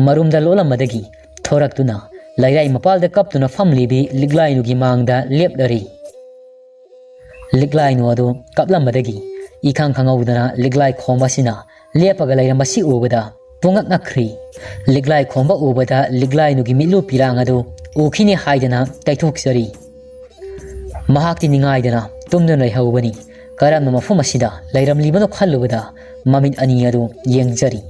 ꯃꯔꯨꯝꯗ ꯂꯣꯠꯂꯝꯕꯗꯒꯤ ꯊꯣꯔꯛꯇꯨꯅ ꯂꯩꯔꯥꯏ ꯃꯄꯥꯜꯗ ꯀꯞꯇꯨꯅ ꯐꯝꯂꯤꯕꯤ ꯂꯤꯛꯂꯥꯏꯅꯨꯒꯤ ꯃꯥꯡꯗ ꯂꯦꯞꯂꯔꯤ꯫ ꯂꯤꯛꯂꯥꯏꯅꯨ ꯑꯗꯨ ꯀꯞꯂꯝꯕꯗꯒꯤ ꯏꯈꯪ ꯈꯪꯍꯧꯗꯅ ꯂꯤꯛꯂꯥꯏ ꯈꯣꯝꯕ ꯑꯁꯤꯅ ꯂꯦꯞꯄꯒ ꯂꯩꯔꯝꯕꯁꯤ ꯎꯕꯗ ꯄꯨꯡꯉꯛ ꯉꯛꯈ꯭ꯔꯤ꯫ ꯂꯤꯛꯂꯥꯏ ꯈꯣꯝꯕ ꯎꯕꯗ ꯂꯤꯛꯂꯥꯏꯅꯨꯒꯤ ꯃꯤꯠꯂꯨ ꯄꯤꯔꯥꯡ ꯑꯗꯨ ꯎꯈꯤꯅꯤ ꯍꯥꯏꯗꯅ ꯇꯩꯊꯣꯛꯆꯔꯤ꯫ ꯃꯍꯥꯛꯇꯤ ꯅꯤꯡꯉꯥꯏꯗꯅ ꯇꯨꯝꯗꯨꯅ ꯂꯩꯍꯧꯕꯅꯤ꯫ ꯀꯔꯝꯅ ꯃꯐꯝ ꯑꯁꯤꯗ ꯂꯩꯔꯝꯂꯤꯕꯅꯣ ꯈꯜꯂꯨꯕꯗ ꯃꯃꯤꯠ ꯑꯅꯤ ꯑꯗꯨ ꯌꯦꯡꯖꯔꯤ꯫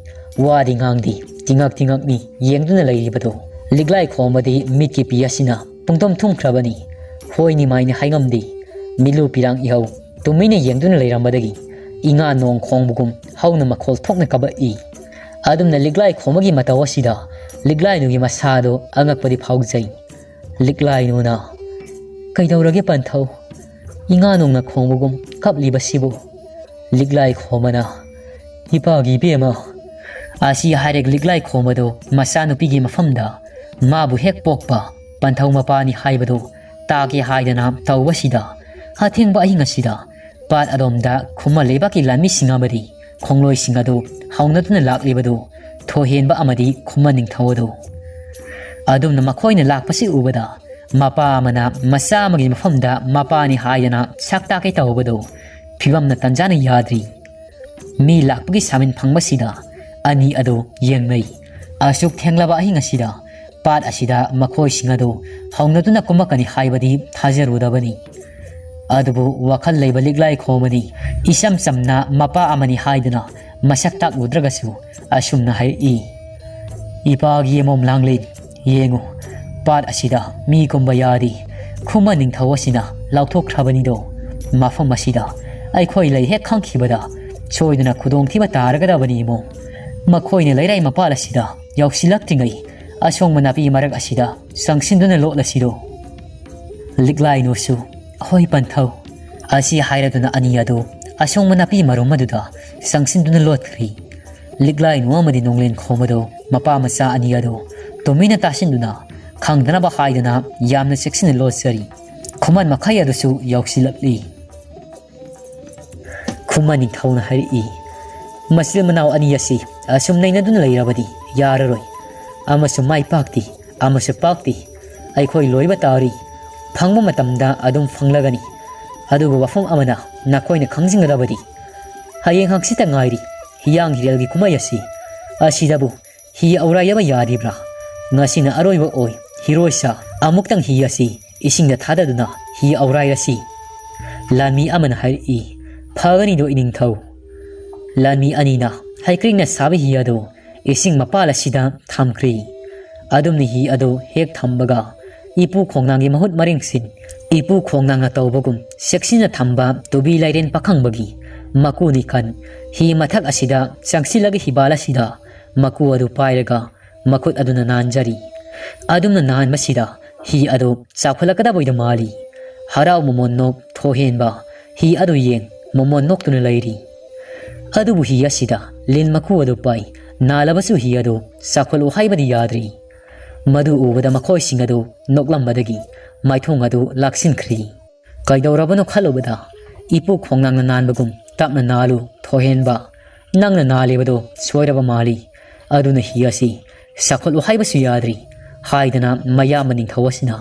ꯋꯥꯗꯤ ꯉꯥꯡꯗꯦ, ꯇꯤꯉꯛ ꯇꯤꯉꯛꯅꯤ ꯌꯦꯡꯗꯨꯅ ꯂꯩꯔꯤꯕꯗꯨ꯫ ꯂꯤꯛꯂꯥꯏ ꯈꯣꯝꯕꯗꯤ ꯃꯤꯠꯀꯤ ꯄꯤ ꯑꯁꯤꯅ ꯄꯨꯡꯊꯨꯝ ꯊꯨꯝꯈ꯭ꯔꯕꯅꯤ꯫ ꯍꯣꯏꯅꯤ ꯃꯥꯏꯅꯤ ꯍꯥꯏꯉꯝꯗꯦ꯫ ꯃꯤꯠꯂꯨ ꯄꯤꯔꯥꯡ ꯏꯍꯧ ꯇꯨꯃꯤꯟꯅ ꯌꯦꯡꯗꯨꯅ ꯂꯩꯔꯝꯕꯗꯒꯤ ꯏꯉꯥ ꯅꯣꯡ ꯈꯣꯡꯕꯒꯨꯝ ꯍꯧꯅ ꯃꯈꯣꯜ ꯊꯣꯛꯅ ꯀꯕꯛꯏ꯫ ꯑꯗꯨꯝꯅ ꯂꯤꯛꯂꯥꯏ ꯈꯣꯝꯕꯒꯤ ꯃꯇꯧ ꯑꯁꯤꯗ ꯂꯤꯛꯂꯥꯏꯅꯨꯒꯤ ꯃꯁꯥꯗꯣ ꯑꯉꯛꯄꯗꯤ ꯐꯥꯎꯖꯩ꯫ ꯂꯤꯛꯂꯥꯏꯅꯨꯅ, "ꯀꯩꯗꯧꯔꯒꯦ ꯄꯟꯊꯧ? ꯏꯉꯥ ꯅꯣꯡꯅ ꯈꯣꯡꯕꯒꯨꯝ ꯀꯞꯂꯤꯕꯁꯤꯕꯨ?" ꯂꯤꯛꯂꯥꯏ ꯈꯣꯝꯕꯅ, "ꯏꯄꯥꯒꯤ ꯏꯕꯦꯝꯃ!" ꯑꯁꯤ ꯍꯥꯏꯔꯒ ꯂꯤꯛꯂꯥꯏ ꯈꯣꯝꯕꯗꯨ ꯃꯆꯥꯅꯨꯄꯤꯒꯤ ꯃꯐꯝꯗ ꯃꯥꯕꯨ ꯍꯦꯛ ꯄꯣꯛꯄ ꯄꯟꯊꯧ ꯃꯄꯥꯅꯤ ꯍꯥꯏꯕꯗꯨ ꯇꯥꯒꯦ ꯍꯥꯏꯗꯅ ꯇꯧꯕꯁꯤꯗ, ꯑꯊꯦꯡꯕ ꯑꯍꯤꯡ ꯑꯁꯤꯗ ꯄꯥꯠ ꯑꯗꯣꯝꯗ ꯈꯨꯃꯟ ꯂꯩꯕꯥꯛꯀꯤ ꯂꯥꯟꯃꯤꯁꯤꯡ ꯑꯃꯗꯤ ꯈꯣꯡꯂꯣꯏꯁꯤꯡ ꯑꯗꯨ ꯍꯧꯅꯗꯨꯅ ꯂꯥꯛꯂꯤꯕꯗꯨ ꯊꯣꯏꯍꯦꯟꯕ ꯑꯃꯗꯤ ꯈꯨꯃꯟ ꯅꯤꯡꯊꯧ ꯑꯗꯨ꯫ ꯑꯗꯨꯝꯅ ꯃꯈꯣꯏꯅ ꯂꯥꯛꯄꯁꯤ ꯎꯕꯗ ꯃꯄꯥ ꯑꯃꯅ ꯃꯆꯥ ꯑꯃꯒꯤ ꯃꯐꯝꯗ ꯃꯄꯥꯅꯤ ꯍꯥꯏꯗꯅ ꯁꯛ ꯇꯥꯛꯀꯦ ꯇꯧꯕꯗꯨ ꯐꯤꯕꯝꯅ ꯇꯟꯖꯥꯅ ꯌꯥꯗ꯭ꯔꯤ꯫ ꯃꯤ ꯂꯥꯛꯄꯒꯤ ꯁꯥꯃꯤꯟ ꯐꯪꯕꯁꯤꯗ ꯑꯅꯤ ꯑꯗꯨ ꯌꯦꯡꯅꯩ꯫ ꯑꯁꯨꯛ ꯊꯦꯡꯂꯕ ꯑꯍꯤꯡ ꯑꯁꯤꯗ ꯄꯥꯠ ꯑꯁꯤꯗ ꯃꯈꯣꯏꯁꯤꯡ ꯑꯗꯨ ꯍꯧꯅꯗꯨꯅ ꯀꯨꯝꯃꯛꯀꯅꯤ ꯍꯥꯏꯕꯗꯤ ꯊꯥꯖꯔꯨꯗꯕꯅꯤ꯫ ꯑꯗꯨꯕꯨ ꯋꯥꯈꯜ ꯂꯩꯕ ꯂꯤꯛꯂꯥꯏ ꯈꯣꯝꯕꯅꯤ ꯏꯆꯝ ꯆꯝꯅ ꯃꯄꯥ ꯑꯃꯅꯤ ꯍꯥꯏꯗꯨꯅ ꯃꯁꯛ ꯇꯥꯛꯂꯨꯗ꯭ꯔꯒꯁꯨ ꯑꯁꯨꯝꯅ ꯍꯥꯏꯔꯛꯏ, "ꯏꯄꯥꯒꯤ ꯑꯃꯣꯝ ꯂꯥꯡꯂꯦꯟ, ꯌꯦꯡꯉꯨ, ꯄꯥꯠ ꯑꯁꯤꯗ ꯃꯤ ꯀꯨꯝꯕ ꯌꯥꯗꯦ꯫ ꯈꯨꯃꯟ ꯅꯤꯡꯊꯧ ꯑꯁꯤꯅ ꯂꯥꯎꯊꯣꯛꯈ꯭ꯔꯕꯅꯤꯗꯣ꯫ ꯃꯐꯝ ꯑꯁꯤꯗ ꯑꯩꯈꯣꯏ ꯂꯩ ꯍꯦꯛ ꯈꯪꯈꯤꯕꯗ ꯁꯣꯏꯗꯅ ꯈꯨꯗꯣꯡꯊꯤꯕ ꯇꯥꯔꯒꯗꯕꯅꯤ ꯏꯃꯣꯝ꯫ ꯃꯈꯣꯏꯅ ꯂꯩꯔꯥꯏ ꯃꯄꯥꯜ ꯑꯁꯤꯗ ꯌꯧꯁꯤꯜꯂꯛꯇ꯭ꯔꯤꯉꯩ ꯑꯁꯣꯡꯕ ꯅꯥꯄꯤ ꯃꯔꯛ ꯑꯁꯤꯗ ꯆꯪꯁꯤꯟꯗꯨꯅ ꯂꯣꯠꯂꯁꯤꯔꯣ?" ꯂꯤꯛꯂꯥꯏꯅꯨꯁꯨ, "ꯍꯣꯏ ꯄꯟꯊꯧ" ꯑꯁꯤ ꯍꯥꯏꯔꯗꯨꯅ ꯑꯅꯤ ꯑꯗꯨ ꯑꯁꯣꯡꯕ ꯅꯥꯄꯤ ꯃꯔꯨꯝ ꯑꯗꯨꯗ ꯆꯪꯁꯤꯟꯗꯨꯅ ꯂꯣꯠꯈ꯭ꯔꯤ꯫ ꯂꯤꯛꯂꯥꯏꯅꯨ ꯑꯃꯗꯤ ꯅꯣꯡꯂꯦꯟ ꯈꯣꯝꯕꯗꯨ ꯃꯄꯥ ꯃꯆꯥ ꯑꯅꯤ ꯑꯗꯨ ꯇꯨꯃꯤꯟꯅ ꯇꯥꯁꯤꯟꯗꯨꯅ ꯈꯪꯗꯅꯕ ꯍꯥꯏꯗꯅ ꯌꯥꯝꯅ ꯆꯦꯛꯁꯤꯟꯅ ꯂꯣꯠꯆꯔꯤ꯫ ꯈꯨꯃꯟ ꯃꯈꯩ ꯑꯗꯨꯁꯨ ꯌꯧꯁꯤꯜꯂꯛꯂꯤ꯫ ꯈꯨꯃꯟ ꯅꯤꯡꯊꯧꯅ ꯍꯥꯏꯔꯛꯏ, "ꯃꯆꯤꯟ ꯃꯅꯥꯎ ꯑꯅꯤ ꯑꯁꯤ ꯑꯁꯨꯝ ꯅꯩꯅꯗꯨꯅ ꯂꯩꯔꯕꯗꯤ ꯌꯥꯔꯔꯣꯏ꯫ ꯑꯃꯁꯨ ꯃꯥꯏ ꯄꯥꯛꯇꯦ, ꯑꯃꯁꯨ ꯄꯥꯛꯇꯦ꯫ ꯑꯩꯈꯣꯏ ꯂꯣꯏꯕ ꯇꯥꯔꯤ꯫ ꯐꯪꯕ ꯃꯇꯝꯗ ꯑꯗꯨꯝ ꯐꯪꯂꯒꯅꯤ꯫ ꯑꯗꯨꯕꯨ ꯋꯥꯐꯝ ꯑꯃꯅ ꯅꯈꯣꯏꯅ ꯈꯪꯖꯤꯟꯒꯗꯕꯗꯤ ꯍꯌꯦꯡ ꯍꯪꯆꯤꯠꯇ ꯉꯥꯏꯔꯤ ꯍꯤꯌꯥꯡ ꯍꯤꯔꯦꯜꯒꯤ ꯀꯨꯝꯍꯩ ꯑꯁꯤ꯫ "ꯑꯁꯤꯗꯕꯨ ꯍꯤ ꯑꯧꯔꯥꯏꯗꯕ ꯌꯥꯔꯤꯕ꯭ꯔꯥ? ꯉꯁꯤꯅ ꯑꯔꯣꯏꯕ ꯑꯣꯏ, ꯍꯤꯔꯣꯏꯁꯥ, ꯑꯃꯨꯛꯇꯪ ꯍꯤ ꯑꯁꯤ ꯏꯁꯤꯡꯗ ꯊꯥꯗꯗꯨꯅ ꯍꯤ ꯑꯧꯔꯥꯏꯔꯁꯤ꯫" ꯂꯥꯟꯃꯤ ꯑꯃꯅ ꯍꯥꯏꯔꯛꯏ, "ꯐꯒꯅꯤꯗꯣ ꯏꯅꯤꯡꯊꯧ꯫" ꯂꯥꯟꯃꯤ ꯑꯅꯤꯅ ꯍꯩꯀ꯭ꯔꯤꯡꯅ ꯁꯥꯕ ꯍꯤ ꯑꯗꯨ ꯏꯁꯤꯡ ꯃꯄꯥꯜ ꯑꯁꯤꯗ ꯊꯝꯈ꯭ꯔꯤ꯫ ꯑꯗꯨꯝꯅ ꯍꯤ ꯑꯗꯨ ꯍꯦꯛ ꯊꯝꯕꯒ, ꯏꯄꯨ ꯈꯣꯡꯅꯥꯡꯒꯤ ꯃꯍꯨꯠ ꯃꯔꯤꯡꯁꯤꯟ, ꯏꯄꯨ ꯈꯣꯡꯅꯥꯡꯅ ꯇꯧꯕꯒꯨꯝ ꯆꯦꯛꯁꯤꯟꯅ ꯊꯝꯕ ꯇꯨꯕꯤ ꯂꯥꯏꯔꯦꯟ ꯄꯥꯈꯪꯕꯒꯤ ꯃꯀꯨꯅꯤ ꯈꯟ, ꯍꯤ ꯃꯊꯛ ꯑꯁꯤꯗ ꯆꯪꯁꯤꯜꯂꯒ ꯍꯤꯕꯥꯜ ꯑꯁꯤꯗ ꯃꯀꯨ ꯑꯗꯨ ꯄꯥꯏꯔꯒ ꯃꯈꯨꯠ ꯑꯗꯨꯅ ꯅꯥꯟꯖꯔꯤ꯫ ꯑꯗꯨꯝꯅ ꯅꯥꯟꯕꯁꯤꯗ ꯍꯤ ꯑꯗꯨ ꯆꯥꯎꯈꯠꯂꯛꯀꯗꯕ ꯑꯣꯏꯅ ꯃꯥꯜꯂꯤ꯫ ꯍꯔꯥꯎ ꯃꯃꯣꯟ ꯅꯣꯛ ꯊꯣꯏꯍꯦꯟꯕ ꯍꯤ ꯑꯗꯨ ꯌꯦꯡ ꯃꯃꯣꯟ ꯅꯣꯛꯇꯨꯅ ꯂꯩꯔꯤ꯫ ꯑꯗꯨꯕꯨ ꯍꯤ ꯑꯁꯤꯗ ꯂꯤꯟ ꯃꯀꯨ ꯑꯗꯨ ꯄꯥꯏ, ꯅꯥꯜꯂꯕꯁꯨ ꯍꯤ ꯑꯗꯨ ꯆꯥꯎꯈꯠꯂꯨ ꯍꯥꯏꯕꯗꯤ ꯌꯥꯗ꯭ꯔꯤ꯫ ꯃꯗꯨ ꯎꯕꯗ ꯃꯈꯣꯏꯁꯤꯡ ꯑꯗꯨ ꯅꯣꯛꯂꯝꯕꯗꯒꯤ ꯃꯥꯏꯊꯣꯡ ꯑꯗꯨ ꯂꯥꯛꯁꯤꯟꯈ꯭ꯔꯤ꯫ ꯀꯩꯗꯧꯔꯕꯅꯣ ꯈꯜꯂꯨꯕꯗ, ꯏꯄꯨ ꯈꯣꯡꯅꯥꯡꯅ ꯅꯥꯟꯕꯒꯨꯝ ꯇꯞꯅ ꯅꯥꯜꯂꯨ, ꯊꯣꯏꯍꯦꯟꯕ꯫ ꯅꯪꯅ ꯅꯥꯜꯂꯤꯕꯗꯨ ꯁꯣꯏꯔꯕ ꯃꯥꯜꯂꯤ꯫ ꯑꯗꯨꯅ ꯍꯤ ꯑꯁꯤ ꯆꯥꯎꯈꯠꯂꯨ ꯍꯥꯏꯕꯁꯨ ꯌꯥꯗ꯭ꯔꯤ, ꯍꯥꯏꯗꯅ ꯃꯌꯥꯝꯕ ꯅꯤꯡꯊꯧ ꯑꯁꯤꯅ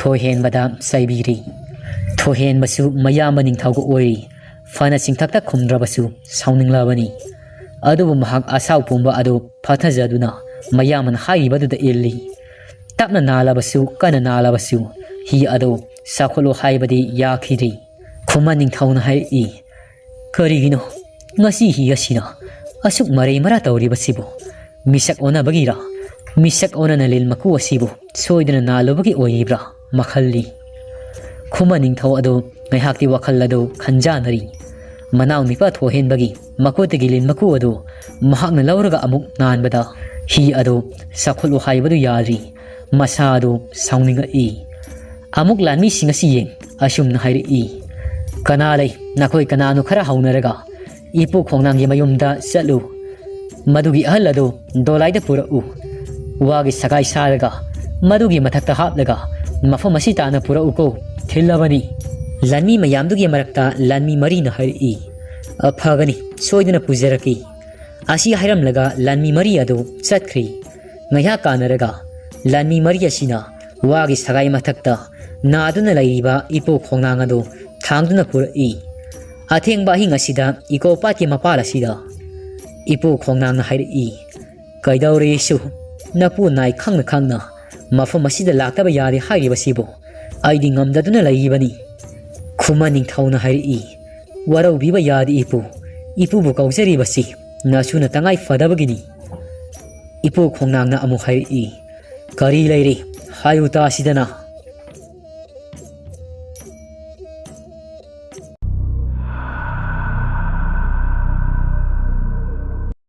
ꯊꯣꯏꯍꯦꯟꯕꯗ ꯆꯩꯕꯤꯔꯤ꯫ ꯊꯣꯏꯍꯦꯟꯕꯁꯨ ꯃꯌꯥꯝꯕ ꯅꯤꯡꯊꯧꯒ ꯑꯣꯏꯔꯤ꯫ ꯐꯅ ꯆꯤꯡꯊꯛꯇ ꯈꯨꯝꯗ꯭ꯔꯕꯁꯨ ꯁꯥꯎꯅꯤꯡꯂꯕꯅꯤ꯫ ꯑꯗꯨꯕꯨ ꯃꯍꯥꯛ ꯑꯁꯥꯎ ꯄꯨꯝꯕ ꯑꯗꯨ ꯐꯊꯖꯗꯨꯅ ꯃꯌꯥꯝꯕꯅ ꯍꯥꯏꯔꯤꯕꯗꯨꯗ ꯏꯜꯂꯤ꯫ ꯇꯞꯅ ꯅꯥꯜꯂꯕꯁꯨ, ꯀꯟꯅ ꯅꯥꯜꯂꯕꯁꯨ, ꯍꯤ ꯑꯗꯨ ꯆꯥꯎꯈꯠꯂꯨ ꯍꯥꯏꯕꯗꯤ ꯌꯥꯈꯤꯗ꯭ꯔꯤ꯫ ꯈꯨꯃꯟ ꯅꯤꯡꯊꯧꯅ ꯍꯥꯏꯔꯛꯏ, "ꯀꯔꯤꯒꯤꯅꯣ ꯉꯁꯤ ꯍꯤ ꯑꯁꯤꯅ ꯑꯁꯨꯛ ꯃꯔꯩ ꯃꯔꯥ ꯇꯧꯔꯤꯕꯁꯤꯕꯨ? ꯃꯤꯁꯛ ꯑꯣꯟꯅꯕꯒꯤꯔꯥ? ꯃꯤꯁꯛ ꯑꯣꯟꯅꯅ ꯂꯤꯟ ꯃꯀꯨ ꯑꯁꯤꯕꯨ ꯁꯣꯏꯗꯅ ꯅꯥꯜꯂꯨꯕꯒꯤ ꯑꯣꯏꯔꯤꯕ꯭ꯔꯥ?" ꯃꯈꯜꯂꯤ꯫ ꯈꯨꯃꯟ ꯅꯤꯡꯊꯧ ꯑꯗꯨ ꯉꯥꯏꯍꯥꯛꯇꯤ ꯋꯥꯈꯜ ꯑꯗꯨ ꯈꯟꯖꯥꯟꯅꯔꯤ꯫ ꯃꯅꯥꯎ ꯅꯤꯄꯥ ꯊꯣꯏꯍꯦꯟꯕꯒꯤ ꯃꯈꯨꯠꯇꯒꯤ ꯂꯤꯟ ꯃꯀꯨ ꯑꯗꯨ ꯃꯍꯥꯛꯅ ꯂꯧꯔꯒ ꯑꯃꯨꯛ ꯅꯥꯟꯕꯗ, ꯍꯤ ꯑꯗꯨ ꯆꯥꯎꯈꯠꯂꯨ ꯍꯥꯏꯕꯗꯨ ꯌꯥꯗ꯭ꯔꯤ꯫ ꯃꯁꯥ ꯑꯗꯨ ꯁꯥꯎꯅꯤꯡꯉꯛꯏ꯫ ꯑꯃꯨꯛ ꯂꯥꯟꯃꯤꯁꯤꯡ ꯑꯁꯤ ꯌꯦꯡ ꯑꯁꯨꯝꯅ ꯍꯥꯏꯔꯛꯏ, "ꯀꯅꯥ ꯂꯩ? ꯅꯈꯣꯏ ꯀꯅꯥꯅꯣ ꯈꯔ ꯍꯧꯅꯔꯒ ꯏꯄꯨ ꯈꯣꯡꯅꯥꯡꯒꯤ ꯃꯌꯨꯝꯗ ꯆꯠꯂꯨ꯫ ꯃꯗꯨꯒꯤ ꯑꯍꯜ ꯑꯗꯨ ꯗꯣꯂꯥꯏꯗ ꯄꯨꯔꯛꯎ꯫ ꯋꯥꯒꯤ ꯁꯒꯥꯏ ꯁꯥꯔꯒ ꯃꯗꯨꯒꯤ ꯃꯊꯛꯇ ꯍꯥꯞꯂꯒ ꯃꯐꯝ ꯑꯁꯤ ꯇꯥꯅ ꯄꯨꯔꯛꯎꯀꯣ꯫ ꯊꯤꯜꯂꯕꯅꯤ꯫" ꯂꯥꯟꯃꯤ ꯃꯌꯥꯝꯗꯨꯒꯤ ꯃꯔꯛꯇ ꯂꯥꯟꯃꯤ ꯃꯔꯤꯅ ꯍꯥꯏꯔꯛꯏ, "ꯑ, ꯐꯒꯅꯤ, ꯁꯣꯏꯗꯅ ꯄꯨꯖꯔꯛꯀꯦ꯫" ꯑꯁꯤ ꯍꯥꯏꯔꯝꯂꯒ ꯂꯥꯟꯃꯤ ꯃꯔꯤ ꯑꯗꯨ ꯆꯠꯈ꯭ꯔꯤ꯫ ꯉꯥꯏꯍꯥꯛ ꯀꯥꯟꯅꯔꯒ ꯂꯥꯟꯃꯤ ꯃꯔꯤ ꯑꯁꯤꯅ ꯋꯥꯒꯤ ꯁꯒꯥꯏ ꯃꯊꯛꯇ ꯅꯥꯗꯨꯅ ꯂꯩꯔꯤꯕ ꯏꯄꯨ ꯈꯣꯡꯅꯥꯡ ꯑꯗꯨ ꯊꯥꯡꯗꯨꯅ ꯄꯨꯔꯛꯏ꯫ ꯑꯊꯦꯡꯕ ꯑꯍꯤꯡ ꯑꯁꯤꯗ ꯏꯀꯣ ꯄꯥꯠꯀꯤ ꯃꯄꯥꯜ ꯑꯁꯤꯗ ꯏꯄꯨ ꯈꯣꯡꯅꯥꯡꯅ ꯍꯥꯏꯔꯛꯏ, "ꯀꯩꯗꯧꯔꯦ ꯏꯁꯨ? ꯅꯄꯨ ꯅꯥꯏ ꯈꯪꯅ ꯈꯪꯅ ꯃꯐꯝ ꯑꯁꯤꯗ ꯂꯥꯛꯇꯕ ꯌꯥꯗꯦ ꯍꯥꯏꯔꯤꯕꯁꯤꯕꯨ ꯑꯩꯗꯤ ꯉꯝꯗꯗꯨꯅ ꯂꯩꯔꯤꯕꯅꯤ꯫" ꯈꯨꯃꯟ ꯅꯤꯡꯊꯧꯅ ꯍꯥꯏꯔꯛꯏ, "ꯋꯥꯔꯧꯕꯤꯕ ꯌꯥꯗꯦ ꯏꯄꯨ꯫ ꯏꯄꯨꯕꯨ ꯀꯧꯖꯔꯤꯕꯁꯤ ꯅꯁꯨꯅ ꯇꯉꯥꯏ ꯐꯗꯕꯒꯤꯅꯤ꯫" ꯏꯄꯨ ꯈꯣꯡꯅꯥꯡꯅ ꯑꯃꯨꯛ ꯍꯥꯏꯔꯛꯏ, "ꯀꯔꯤ ꯂꯩꯔꯦ? ꯍꯥꯏꯌꯨ ꯇꯥꯁꯤꯗꯅ꯫"